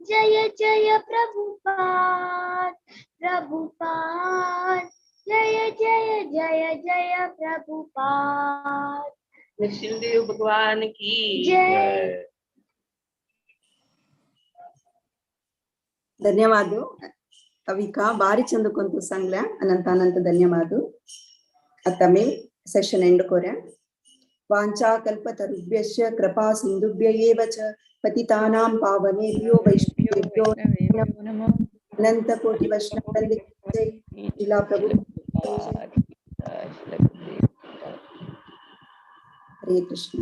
जय जय प्रभुपाद प्रभुपाद जय जय जय जय प्रभुपाद. नरसिंहदेव भगवान की जय. धन्यवाद अविका बारी चंद कोंतु सांगल्या. अनंत अनंत धन्यवाद. आता मी सेशन एंड करूया. वांछा कल्पतरुभ्यश्च कृपा सिंधुभ्य एव च पतितानां पावनेभ्यो वैष्णवेभ्यो नमो. अनंत कोटि वैष्णव वंदे जय श्रीला प्रभु. हरे कृष्ण.